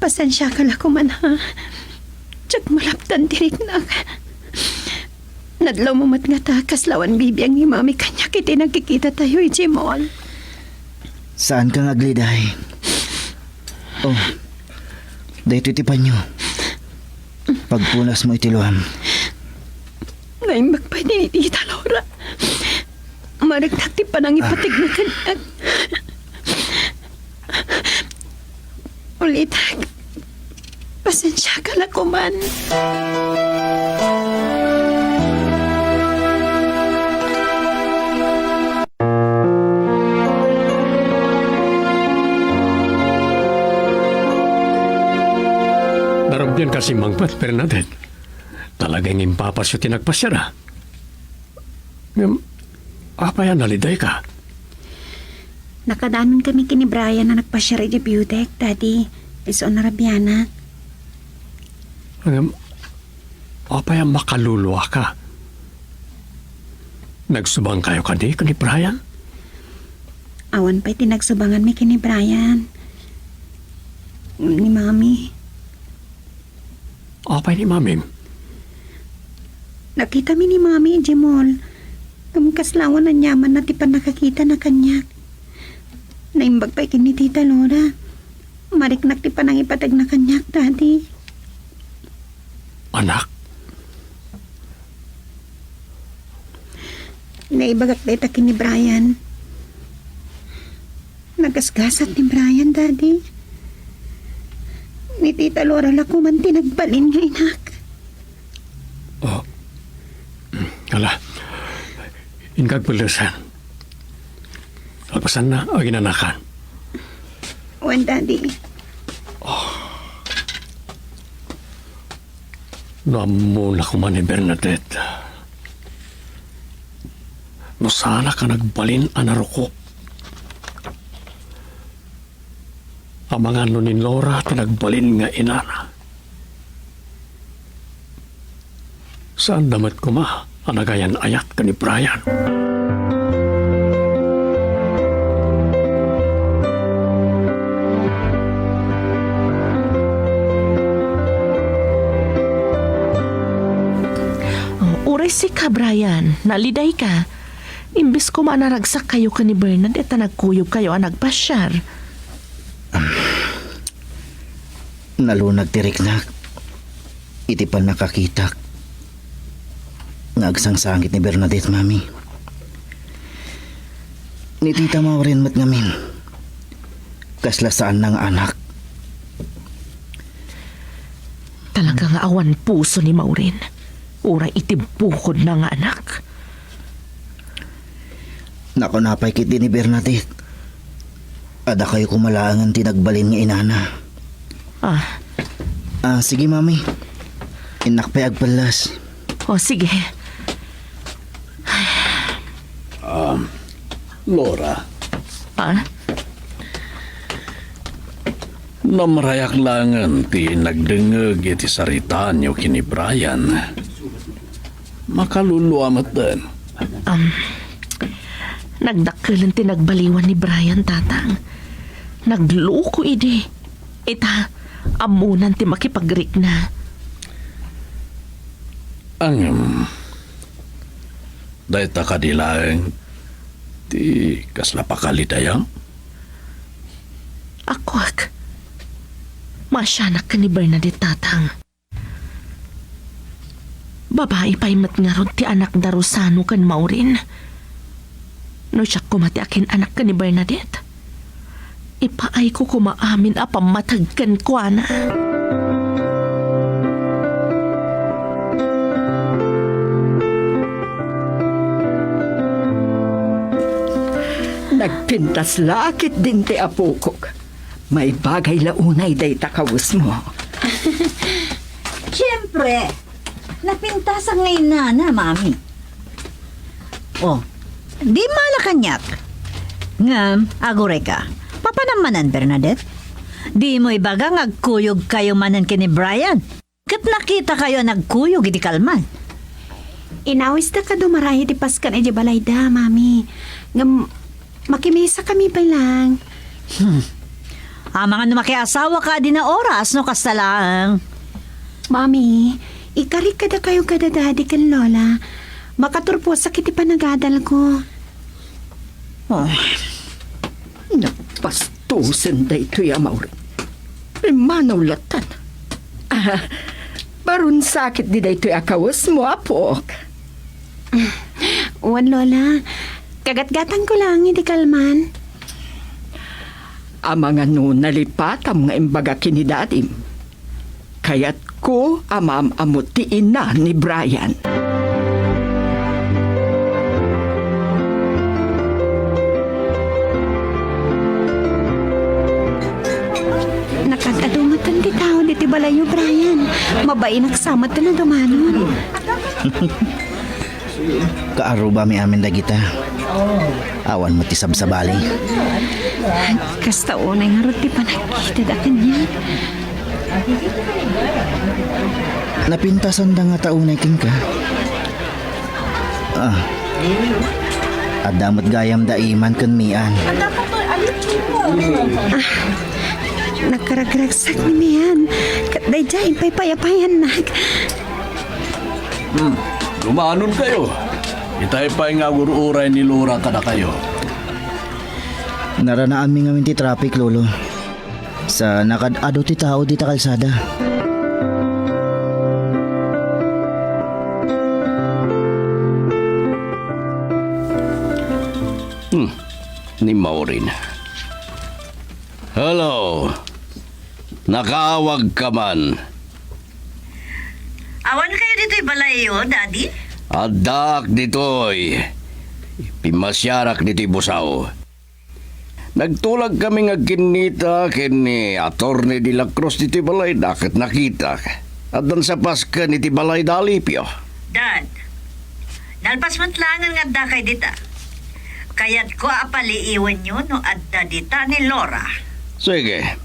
Pasensiaka la koman, ha? Diak malapdan ti riknak. Nadlawmo met ngata kasla awan bibiang ni Mami kaniak iti nagkikitatayo idiay mall. Saanka nga agliday. Oh, daytoy ti panyo. Pagpunasmo iti luam. Naimbag pay ni Tita Laura. Mariknak ti panangipatigna kaniak. Ulitek, pasensiaka la koman. Narubyan kasi mangpet, Bernadette. Talaga nga impapasyo ti nagpasiar, a. Ngem, apay a nalidayka? Nakadanonkami ken ni Brian a nagpasiar idiay Budik, Daddy. Isu a narabianak. Ngem, apay a makaluluaka? Nagsubangkayo kadi ken ni Brian? Awan pay ti nagsubanganmi ken ni Brian. Ni Mami. Apay ni Mamim? Nakitami ni Mami idiay mall. Ngem kasla awan aniamanna ti pannakakitana kaniak. Naimbag pay ken ni Tita Laura. Mariknak ti panangipatigna kaniak, Daddy. Anak? Naibagak dayta ken ni Brian. Nagasgasat ni Brian, Daddy. Ni Tita Laura la koman ti nagbalin nga inak. Oh. Ala. Inka agpellesen. Kalpasanna, aginanakan. Wen, Daddy. No ammona koma ni Bernadette no saanak a nagbalin a narukop, amangan no ni Laura ti nagbalin nga inana. Saanda met koma a nagayan-ayat ken ni Brian. Uray sika, Brian, nalidayka. Imbes koma a naragsakkayo ken ni Bernadette ta nagkuyogkayo a nagpasiar. Nalunag ti riknak iti pannakakitak nga agsangsangit ni Bernadette, Mami. Ni Tita Maureen met ngamin, kasla saanna nga anak. Talaga nga awan puso ni Maureen, uray iti bukodna nga anak. Nakuna pay ketdi ni Bernadette a dakayo koma laengen ti nagbalin nga inana. Ah. Ah, sige, Mami. Innak pay agpellas. O, sige. Ah, Laura. Ah? Namrayak laengen ti nagdengngeg iti saritaanyo ken ni Brian. Makaluluam metten. Um, nagdakkelen ti nagbaliwan ni Brian, Tatang. Nagloko idi. Ita, ammonan ti makipagrikna. Ngem, dayta kadi laeng ti kasla pakalidayam? Akuak, maasianak ken ni Bernadette, Tatang. Babai pay met ngarud ti anakda Rosano ken Maureen. No siak koma ti akin-anak ken ni Bernadette, ipaayko koma amin a pammateg kenkuana. Nagpintas la ketdin ti apokok. Maibagay la unay dayta kawesmo. Siempre, napintasan nga inana, Mami. Oh, di mala kaniak. Ngem, agurayka. Papanam manen, Bernadette? Dimo ibaga nga agkuyogkayo manen ken ni Brian? Ket nakitakayo a nagkuyog iti kalman. Inawisda kano maray iti paskan iti balayda, Mami. Ngem, makimisakami pay lang. Hmm. Amangan no makiasawaka a dina oras no kasta laeng. Mami, ikarik kadakayo kada Daddy ken Lola. Makaturposak iti panagadalko. Oh. Nagpastusen daytoy a Maureen. Immanaw latan. Ah, barun sakit di daytoy a kawesmo, apok. Wen, Lola. Kagatgatangko lang iti kalman. Amangan no nalipatam nga imbaga ken ni Dadim. Kayatko a maam-ammo ti ina ni Brian. Nakaad-adu met ti tao ditoy balayyo, Brian. Mabainak sa met ti nadumanon. Kaarrubami amin dagita. Awan met ti sabsabali. Kasta unay ngarud ti panagkitada kaniak. Napintasanda ngata unay kenka? Ah. Adda met gayam da Iman ken Mian. Ah, nakaragragsak ni Mian. Ket daydiay impaypayapayannak. Hmm, dumanonkayo. Itay pay nga agur-uray ni Laura kadakayo. Naranaanmi ngamin ti traffic, Lolo. Sa nakaad-adu ti tao dita kalsada. Hmm, ni Maureen. Hello. Nakaawagka man. Awan kayo ditoy balayyo, Daddy? Addaak ditoy. Pimmasiarak ditoy busaw. Nagtulagkami nga agkinnita ken ni Attorney de la Cruz ditoy balayda ket nakitak. Addan sa pasken iti balayda Alipio. Dad, nalpas met laengen nga addakay dita. Kayatko a paliiwenyo no adda dita ni Laura. Sige.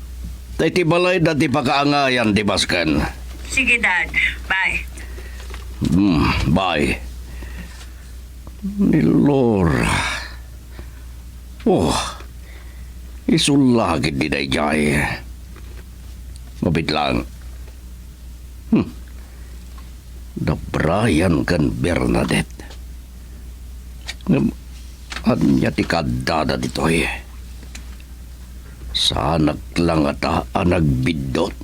Ta iti balayda ti pakaangayan ti pasken. Sige, Dad. Bye. Hmm, bye. Ni Laura. Oh, isu la ketdi daydiay. Mabiit lang. Hmm. Da Brian ken Bernadette. Ngem ania ti kaaddada ditoy? Saanak la ngata a nagbiddut.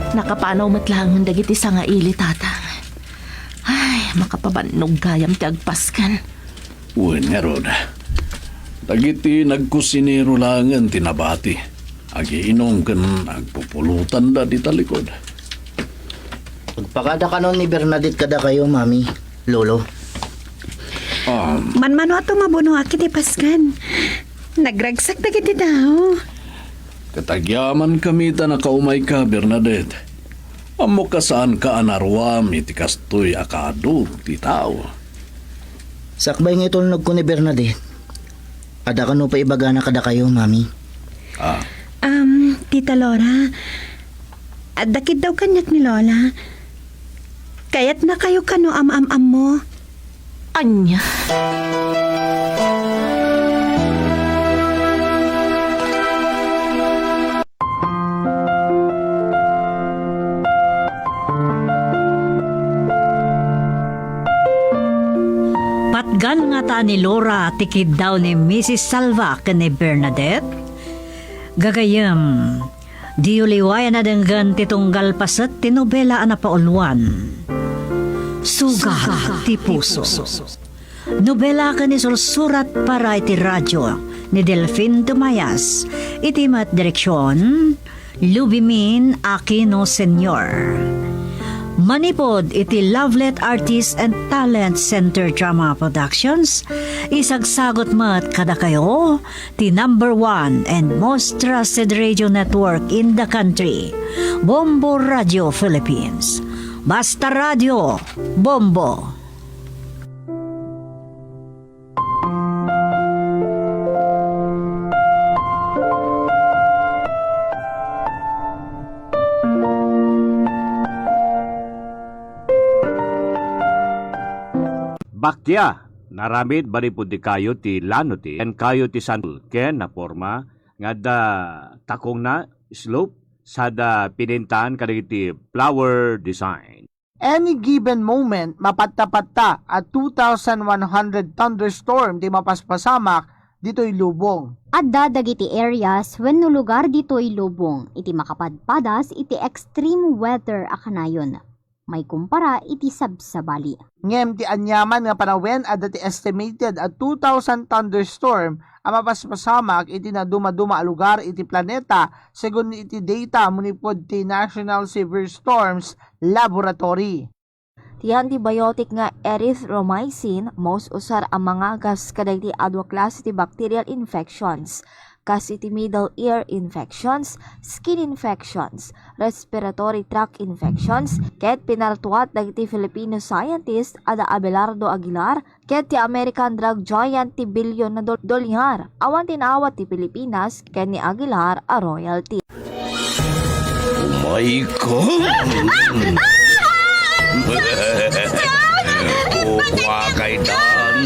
Nakapanaw met laengen dagiti sangaili, Tatang. Ay, makapabannog gayam ti agpasken. Wen ngarud, dagiti nagkusinero laengen ti nabati. Agiinum ken agpupulotanda dita likod. Agpakada kanon ni Bernadette kadakayo, Mami, Lolo. Um, Manmano a tumabunoak iti pasken. Nagragsak dagiti tao. Ket agyamankami ta nakaumayka, Bernadette. Ammok a saanka a naruam iti kastoy a kaadu ti tao. Sakbay nga itulnogko ni Bernadette, adda kano pay ibagana kadakayo, Mami? Ah. Um, Tita Laura, adda kiddaw kaniak ni Lola. Kayatnakayo kano a maam-ammo? Ania? Patga Ania ngata ni Laura ti kiddaw ni Misis Salva ken ni Bernadette? Gagayyem, diyo liwayan a denggen ti tunggal paset ti nobela a napauluan, Sugat ti Puso. Nobela ken isursurat para iti radio ni Delfin Dumayas. Iti met direksion, Lubimin Aquino Senior. Manipud iti Lovelet Artist and Talent Center Drama Productions, isagsagut met kadakayo ti number one and most trusted radio network in the country, Bombo Radio Philippines. Basta Radio, Bombo! Bakia, naramid manipud dikayo ti lanote, ken kayo ti sandal ken naporma nga adda takongna, slope, sada pinintaan kadagiti flower design. Any given moment, mapatta-patta a two thousand one hundred thunderstorm ti mapaspasamak ditoy lubong. Adda dagiti areas wenno lugar ditoy lubong iti makapadpadas iti extreme weather a kanayon, maikumpara iti sabsabali. Ngem ti aniaman nga panawen, adda ti estimated a two thousand thunderstorm a mapaspasamak iti nadumaduma a lugar iti planeta, segun iti data manipud ti National Severe Storms Laboratory. Ti antibiotic nga erythromycin, maus-usar a mangagas kadagiti adu a klase ti bacterial infections, kas iti middle ear infections, skin infections, respiratory tract infections, ket pinartuat dagiti Filipino scientist a da Abelardo Aguilar ket ti American drug giant ti bilyon na dol-, dolyar. Awan ti naawat ti Pilipinas ken ni Aguilar a royalty. Umay ka! Uwa kay Dan!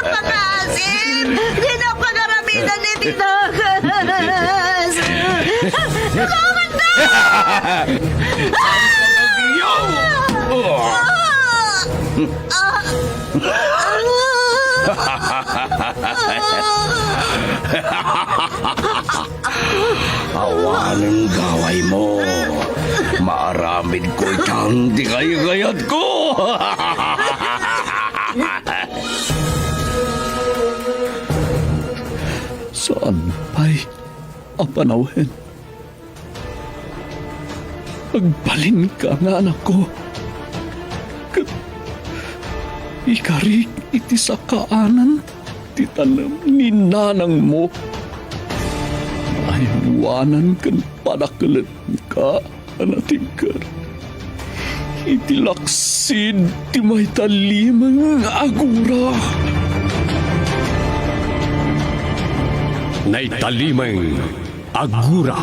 Makasim! Dina pagaramidan ni Tinagas! Salamat na! Awanen gawaymo. Maaramidko itan ti kaygayatko. Saan pay a panawen? Agbalinka nga anakko, ket ikarik iti sakaanan ti tanem ni nanangmo. Aywanan ken padakelenka a natigker iti laksid ti maitalimeng a gura. Naitalimeng a gura.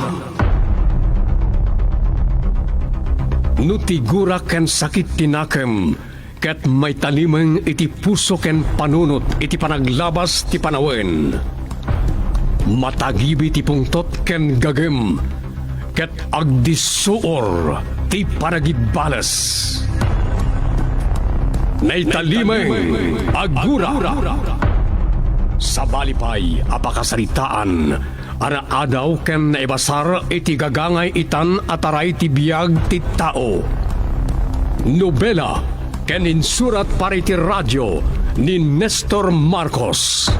No ti gura ken sakit ti nakem, ket maitalimeng iti puso ken panunot iti panaglabas ti panawen, matagibi ti pungtot ken gagem, ket agdissuor ti panagibbales. Naitalimeng a gura. Sabali pay a pakasaritaan a naadaw ken naibasar iti gagangay itan a taray ti biag ti tao. Nobela ken insurat para iti radio ni Nestor Marcos.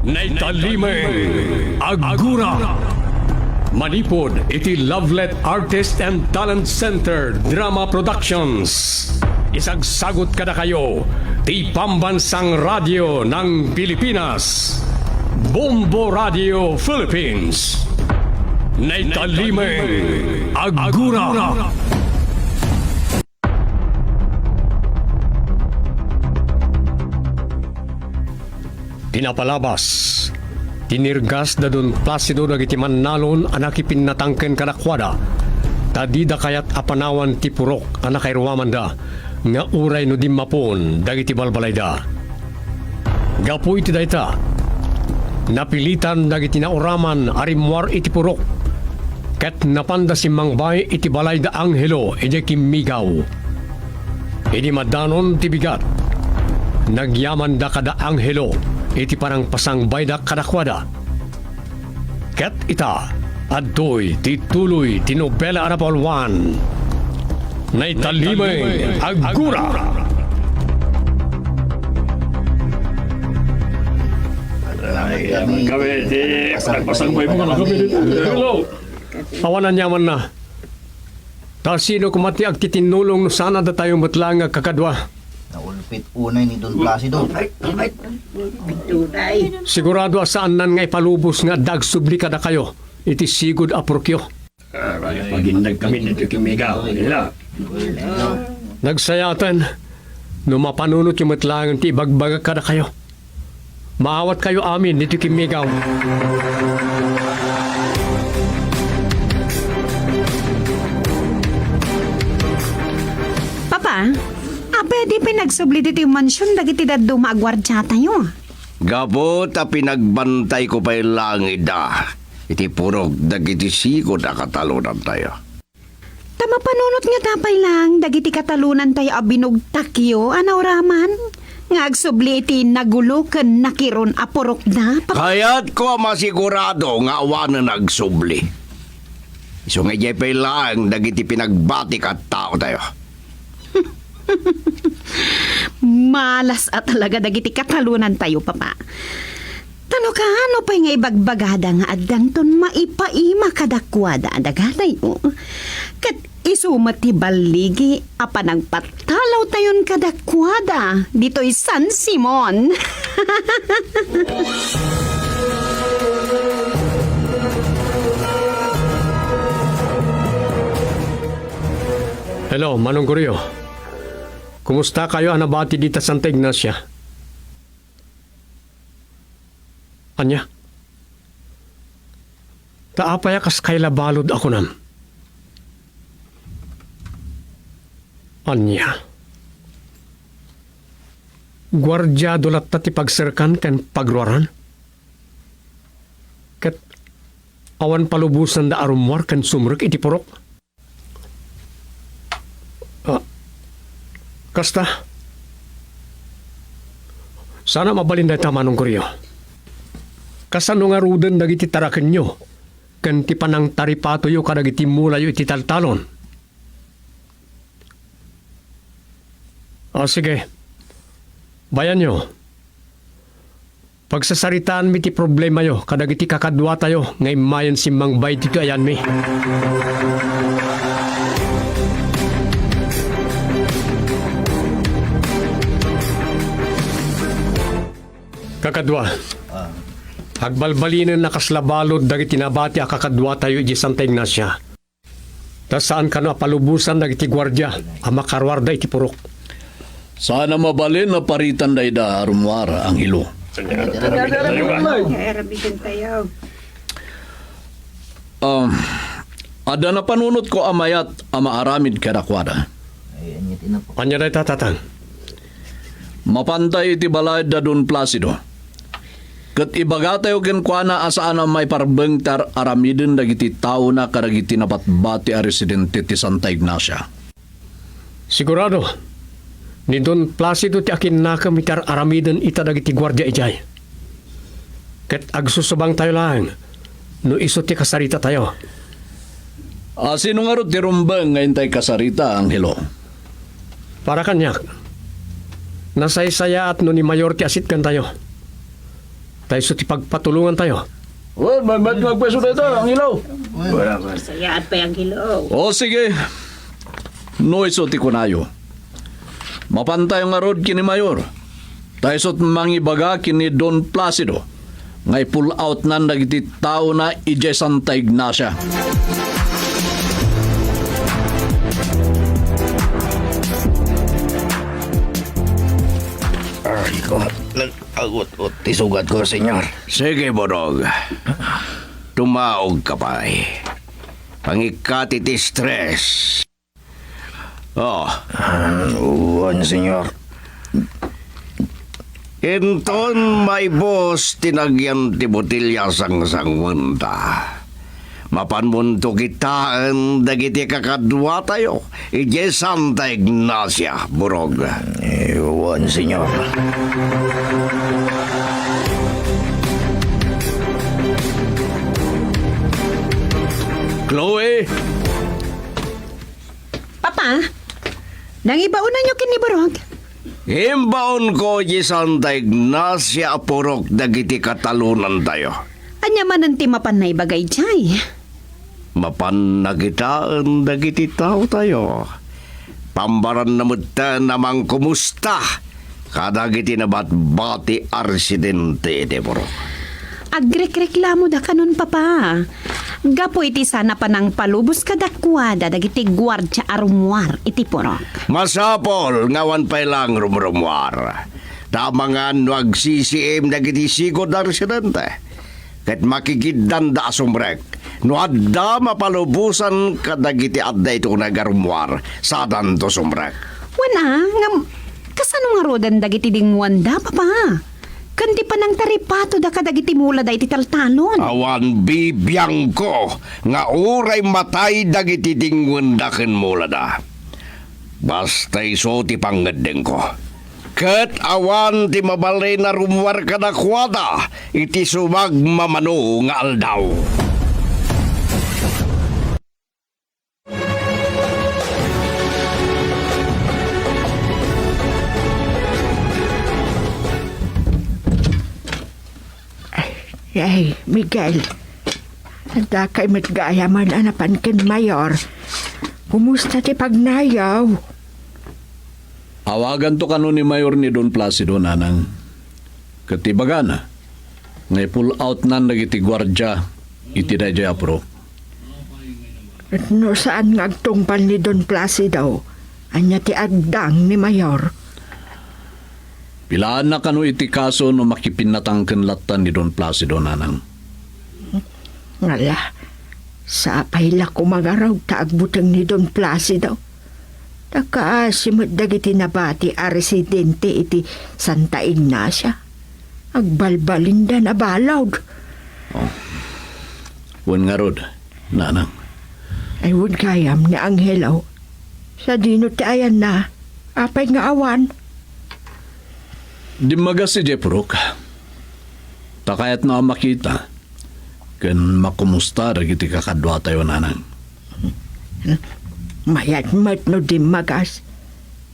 Naitalimeng a gura. Manipud iti Lovelet Artist and Talent Center Drama Productions. Isagsagut kadakayo ti Pambansang Radyo ng Pilipinas, Bombo Radio Philippines. Naitalimeng a gura. Pinapalabas, tinirgas da Don Placido dagiti mannalon a nakipinnatangken kadakuada, ta dida kayat a panawan ti purok a nakairuamanda nga uray no dimmapon dagiti balbalayda. Gapu iti dayta, napilitan dagiti nauraman a rimmuar iti purok, ket napanda simmangbaay iti balay da Angelo idiay Kimmigaw. idi madanon ti bigat, nagyamanda kada Angelo iti panangpasangbayda kadakuada. Ket ita, adtoy ti tuloy ti nobela a napauluan, Naitalimeng Agura. Ay, kami ti panagpasangbaymo kami. Hello. Awan aniamanna. Ta sino koma ti agtitinnulong no saan a datayo met laeng nga agkakadua? Naulpit unay ni Don Placido. Ay, ay. Sigurado a saannan nga ipalubos nga adda agsubli kadakayo iti sigud a purokyo. Aray, pagindag kami ditoy kimmigaw, ila. Nagsayaten, no mapanunotyo met laeng ti ibagbagak kadakayo. Maawatkayo amin ditoy kimmigaw. Papa, apay a di pay nagsubli ditoy mansion dagiti dadduma a guardiatayo? Gapu ta pinagbantayko pay laeng ida iti purok dagiti sigud a katalonantayo. Ta mapanunot ngata pay laeng dagiti katalonantayo a binugtakyo a nauraman nga agsubli iti nagulo ken nakiron a purokda, pa- Kayatko a masigurado nga awanen agsubli. Isu nga idiay pay laeng dagiti pinagbatik a taotayo. Malas a talaga dagiti katalonantayo, Papa. Ta no kaano pay nga ibagbagada nga addanton maipaima kadakuada a dagatayo, ket isu met ti balligi a panangpatalawtayon kadakuada ditoy San Simon. Hello, Manong Gorio. Kumusta kayo a nabati dita Santa Ignacia? Ania? Ta apay a kas kailabalud a kunam? Ania? Guardiado latta ti pagserkan ken pagruaran? Ket awan palubosanda a rummuar ken sumrek iti purok? Ah, kasta? Saan a mabalin dayta, Manong Gorio. Kasano ngaruden dagiti tarakenyo ken ti panangtaripatoyo kadagiti mulayo iti taltalon? Ah, sige. Bayanyo. Pagsasaritaanmi ti problemayo kadagiti kakaduatayo nga immayen simmangbay ditoy ayanmi. Kakadua, Ah. agbalbalinen a kasla balud dagiti nabati a kakaduatayo idiay Santa Ignacia. Ta saan kano a palubosan dagiti guardia a makaruarda iti purok. Saan a mabalin a paritanda ida a rummuar, Angelo. Aramiden tayo. Um, adda napanunotko a mayat a maaramid kadakuada. Ania dayta, Tatang? Mapantay iti balay da Don Placido. Ket ibagatayo kenkuana a saan a maiparbeng ti ar-aramiden dagiti taona kadagiti nabatbati a residente ti Santa Ignacia. Sigurado, ni Don Placido ti akinnakem iti ar-aramiden ita dagiti guardia idiay. Ket agsusubangtayo laeng no isu ti kasaritatayo. A, sino ngarud ti rumbeng nga intay kasarita, Angelo? Para kaniak, nasaysayaat no ni Mayor ti asitgantayo. Ta isu ti pagpatulongantayo. Well, may, may, magpwesto tayo, Angelo. Sayaat pay, Angelo. O, sige. No isu ti kunayo, mapantayo ngarud ken ni Mayor. Ta isut mangibaga ken ni Don Placido nga i-pull outnan dagiti taona idiay Santa Ignacia. Ay, ko, nag-agut-ut ti sugat ko, Senyor. Sige, Bodog. Tumaog ka pay. Pangikkat iti stress. Oh. Ah, wen, Senyor. Inton maibus ti nagyan ti botelya, sangsangwenta. Mapanmonto kitaen dagiti kakaduatayo idiay Santa Ignacia, Burog. Eh, wen, Señor. Chloe! Papa, nangibaonanyo ken ni Burog? Imbaonko idiay Santa Ignacia a Purok dagiti katalonantayo. Ania manen ti mapan naibaga idiay? Mapanna kitaen dagiti taotayo. Pambaranna metten a mangkumusta kadagiti nabatbati a residente iti Purok. Agrekreklamoda kanon, Papa. Gapu iti saan a panangpalubos kadakuada dagiti guardia a rummuar iti Purok. Masapul nga awan pay laeng rumrummuar. Ta amangan no agsisiim dagiti sigud a residente, ket makikiddanda a sumrek no adda mapalubosan kadagiti adda iti uneg a rummuar, saanto sumrek. Wen a, ngem kasano ngaruden dagiti dinguanda, Papa? Ken ti panangtaripatoda kadagiti mulada iti taltalon? Awan bibiangko nga uray matay dagiti dinguenda ken mulada. Basta isu ti pangngeddengko. Ket awan ti mabalin a rummuar kadakuada iti sumagmamano nga aldaw. Ay, Miguel. Adda kay met gayam a napan ken Mayor. Kumusta ti pagnayaw? Awaganto kano ni Mayor ni Don Placido, Nanang. Ket ibagana nga i-pull outnan dagiti guardia iti daydiay a purok. Ket no saan nga agtungpal ni Don Placido, ania ti agdang ni Mayor? Pilaanna kano iti kaso no makipinnatangken latta ni Don Placido, Nanang. Ngala, sapay la koma ngarud ta agbuteng ni Don Placido. Ta kaasi met dagiti nabati a residente iti Santa Ignacia. Agbalbalinda nabalud. Oh. Wen ngarud, Nanang. Ay, wen gayam ni Angelo. Sadino ti ayanna? Apay nga awan? Dimmagas idiay purok. Ta kayatna a makita ken makumusta dagiti kakaduatayo, Nanang. Mayat met no dimmagas.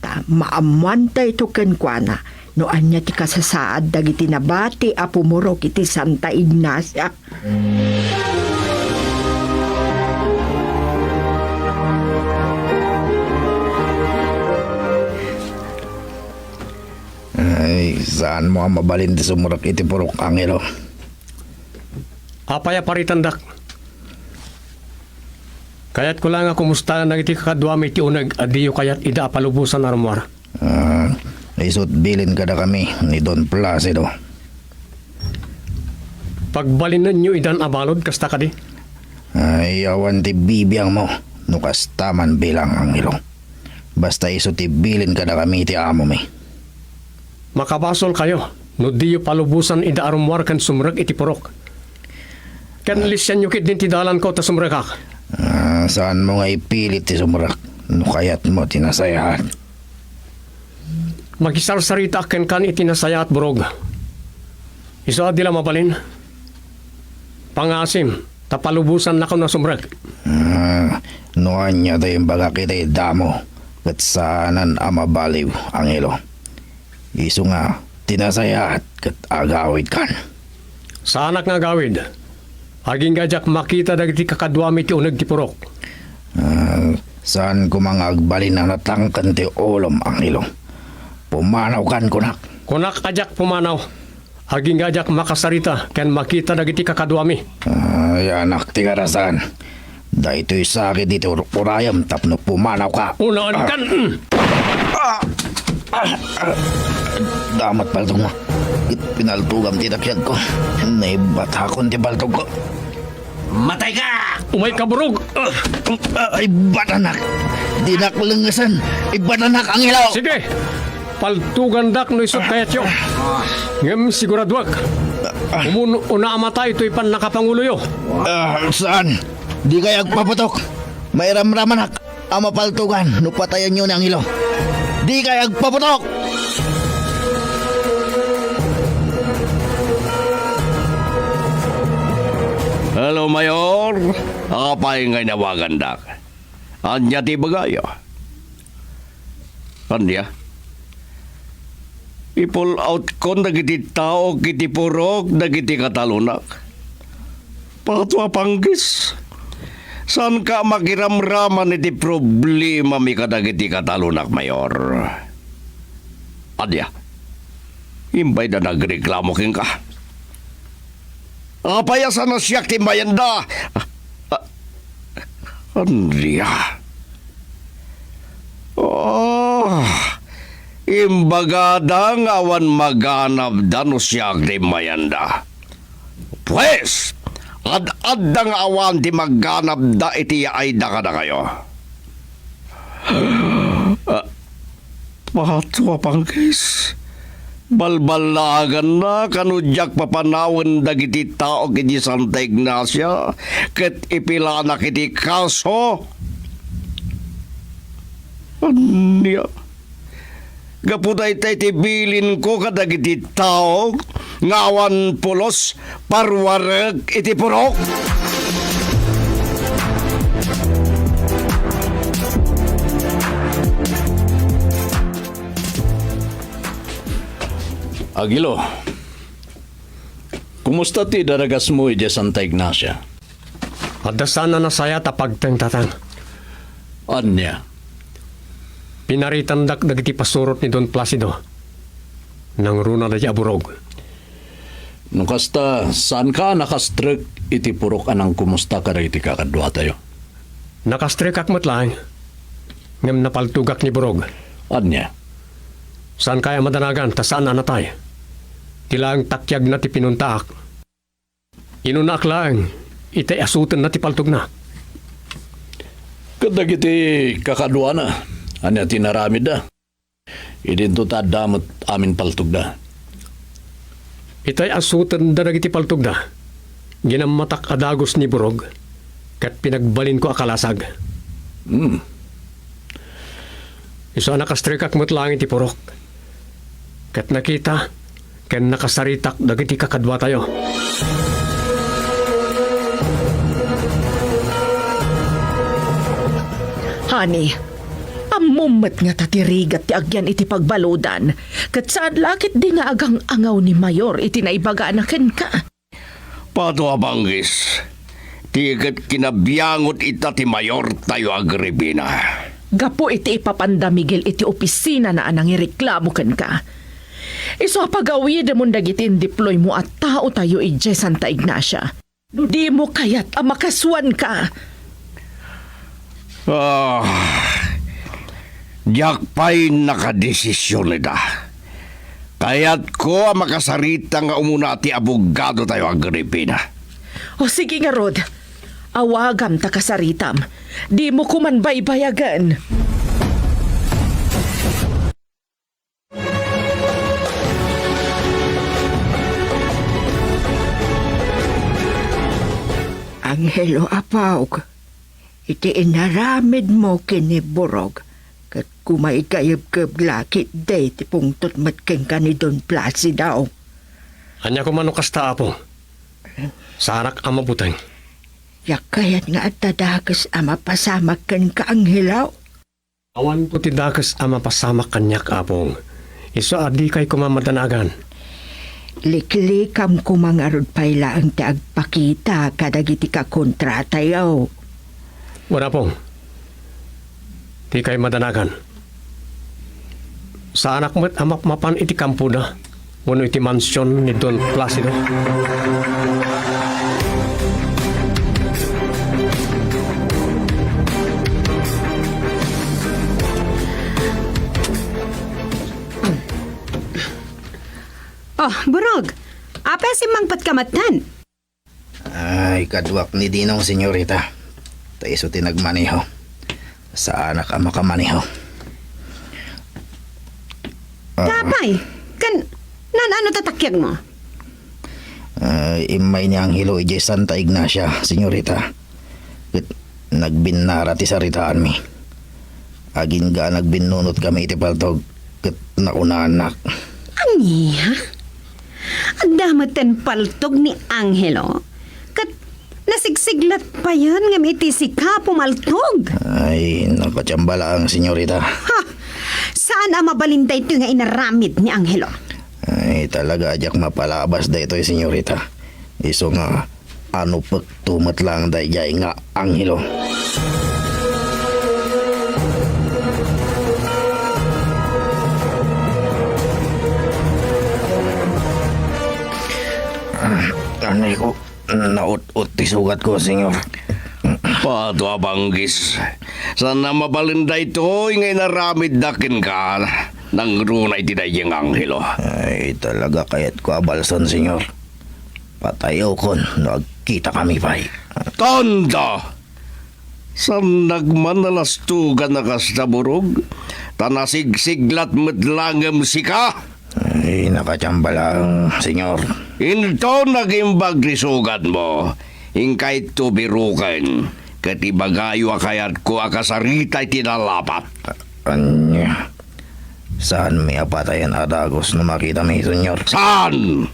Ta maammuantayto kenkuana no ania ti kasasaad dagiti nabati a pumurok iti Santa Ignacia. Ay, saanmo a mabalin ti sumrek iti purok, Angelo. Apay a paritandak? Kayatko la nga kumustaen dagiti kakaduami ti uneg a diyo kayat ida a palubosan a rummuar. Ah, isut' bilin kadakami ni Don Placido. Pagbalinenyo idan a balud, kasta kadi? Ay, awan ti bibiangmo no kasta man bilang, Angelo. Basta isu ti bilin kadakami ti amomi. Makabasolkayo no diyo palubosan ida a rummuar ken sumrek iti purok. Ken lisianyo ketdin ti dalanko ta sumrekak. Ah, saanmo nga ipilit ti sumrek no kayatmo ti nasayaat. Makisarsaritaak kenkan iti nasayaat, Burog. Isu a di la mabalin. Pangasim, ta palubosannakon a sumrek. Ah, no ania ti imbagak iti damo, ket saanen a mabaliw, Angelo. Isu nga, ti nasayaat ket agawidkan. Saanak nga agawid. Agingga diak makita dagiti kakaduami ti uneg ti purok. Ah, saan koma nga agbalin a natangken ti ulom, Angelo. Pumanawkan, kunak. Kunak a diak pumanaw. Agingga diak makasarita ken makita dagiti kakaduami. Ay, anak ti karasan. Daytoy sakit iti ur-, urayem tapno pumanawka. Unaenkan. Ah! Ah! Ah! Ah! Damat paltogmo. Pinaltogam ti dakiagko. Naibatakon ti paltogko. Matayka! Umayka, Burog! Ah! Ay, batanak! Dinak lengngesen! Ay, batanak, Angelo! Sige! Paltugandak no isut' kayatyo. Ngem siguraduak, umun-una a matay toy pannakapanguloyo. Ah, saan? Dikay agpaputok! Mairamramanak a mapaltugan no patayenyo ni Angelo. Dikay agpaputok! Hello, Mayor. Apay nga inawagandak? Ania ti ibagayo? Ania? I-pull out kon dagiti tao iti purok dagiti katalonak. Pato a panggis. Saanka makiramraman iti problemami kadagiti katalonak, Mayor? Ania? Imbayda nagreklamo kenka? Apay a saan a siak ti imbayenda? Ah, ah, ania? Oh, imbagada nga awan maganabda no siak ti imbayenda. Pues, ad-adda nga awan ti maganabda iti yaayda kadakayo. Ah, Pato a panggis. Balballaagannak a no diak papanawen dagiti taok idiay Santa Ignacia ket ipilanak iti kaso. Ania? Gapu dayta iti bilinko kadagiti taok nga awan pulos, paruarek iti purok. Angelo, kumusta ti daragasmo idiay Santa Ignacia? Adda saan a nasayaat a pagtengtateng. Ania? Pinaritandak dagiti pasurot ni Don Placido. Nangruna daydiay a burog. No kasta, saanka a nakastrek iti purok a nangkumusta kadagiti kakaduatayo? Nakastrekak met laeng, ngem napaltogak ni burog. Ania? Saankayo a madanagan ta saan a natay. Ti laeng takiagna ti pinuntaak. Inunaak laeng, itay asutenna ti paltogna. Kadagiti kakaduana, ania ti inaramidda? Idinto ta adda met amin paltogda. Itay asutenda dagiti paltogda. Ginammatak a dagus ni burog, ket pinagbalinko a kalasag. Hmm. Isu a nakastrekak met laeng iti purok, ket nakita ken nakasaritak dagiti kakaduatayo. Honey, ammom met ngata ti rigat ti agyan iti pagbaludan, ket saan la ketdi nga agang-angaw ni Mayor iti naibagana kenka. Pato a panggis, ti ket kinabiangot ita ti Mayortayo, Agripina. Gapu iti ipapanda Miguel iti opisinana a nangireklamo kenka. Isu a pagawidemon dagiti indiploymo a taotayo idiay Santa Ignacia. No dimo kayat a makasuanka. Ah, diak pay nakadesision ita. Kayatko a makasarita nga umuna ti abogadotayo, Agripina. O sige ngarud, awagam ta kasaritam. Dimo koman baybayagen. Angelo, apok, iti inaramidmo ken ni Burog, ket kumaigayebkeb la ketdi ti pungtot met kenka ni Don Placido. Ania koma no kasta, Apo? Saanak a mabuteng. Diak kayat nga adda dakes a mapasamak kenka, Angelo. Awanto ti dakes a mapasamak kaniak, Apong. Isu a dikay koma madanagan. Liklikam koma ngarud pay laeng ti agpakita kadagiti kakontratayo. Wen, Apong, dikay madanagan. Saanak met a mapmapan iti kampoda wenno iti mansion ni Don Placido. Oh, Burog. Apay a simmangpetka metten? Ay, kaduak ni Dinong, senyorita. Ta isu ti nagmaneho. Saanak a makamaneho. Ah. Apay, kan, naan-ano ti takiagmo? Ah, immay ni Angelo idiay Santa Ignacia, senyorita. ket nagbinnara ti saritaanmi. Agingga a nagbinnunotkami iti paltog ket nakunaannak. Ania? Adda metten paltog ni Angelo? Ket nasigsiglat payen ngem iti sika pumaltog? Ay, nakatiamba laeng, senyorita. Ha! Saan a mabalin daytoy nga inaramid ni Angelo? Ay, talaga a diak mapalabas daytoy, senyorita. Isu nga, anupekto met laeng daydiay nga Angelo. Anay ko, naut-ut ti sugatko, senyor. Pato a banggis. Saan a mabalin daytoy nga inaramidda kenka. Nangruna iti daydiay nga Angelo. Ay, talaga kayatko a balsen, senyor. Patayokon no agkitakami pay. Tonto! Saan nagmanalastugan a kasta, burog? Ta nasigsiglat met laeng sika? Ay, nakatiamba laeng, senyor. Inton nagimbag ti sugatmo, inkayto biroken, ket ibagayo a kayatko a kasarita iti nalapat. Ania? Saanmi a patayen a dagus no makitami, senyor. Saan?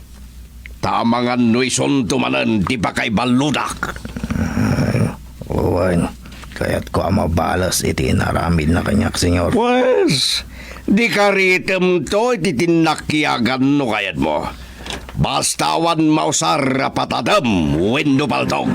Ta amangan no isunto manen ti pakaiballudak. Ay, wen, kayatko a mabales iti inaramidna kaniak, senyor. Pues, dika ritemto iti tinnakiagan no kayatmo. Basta awan mausar a patadem wenno paltog.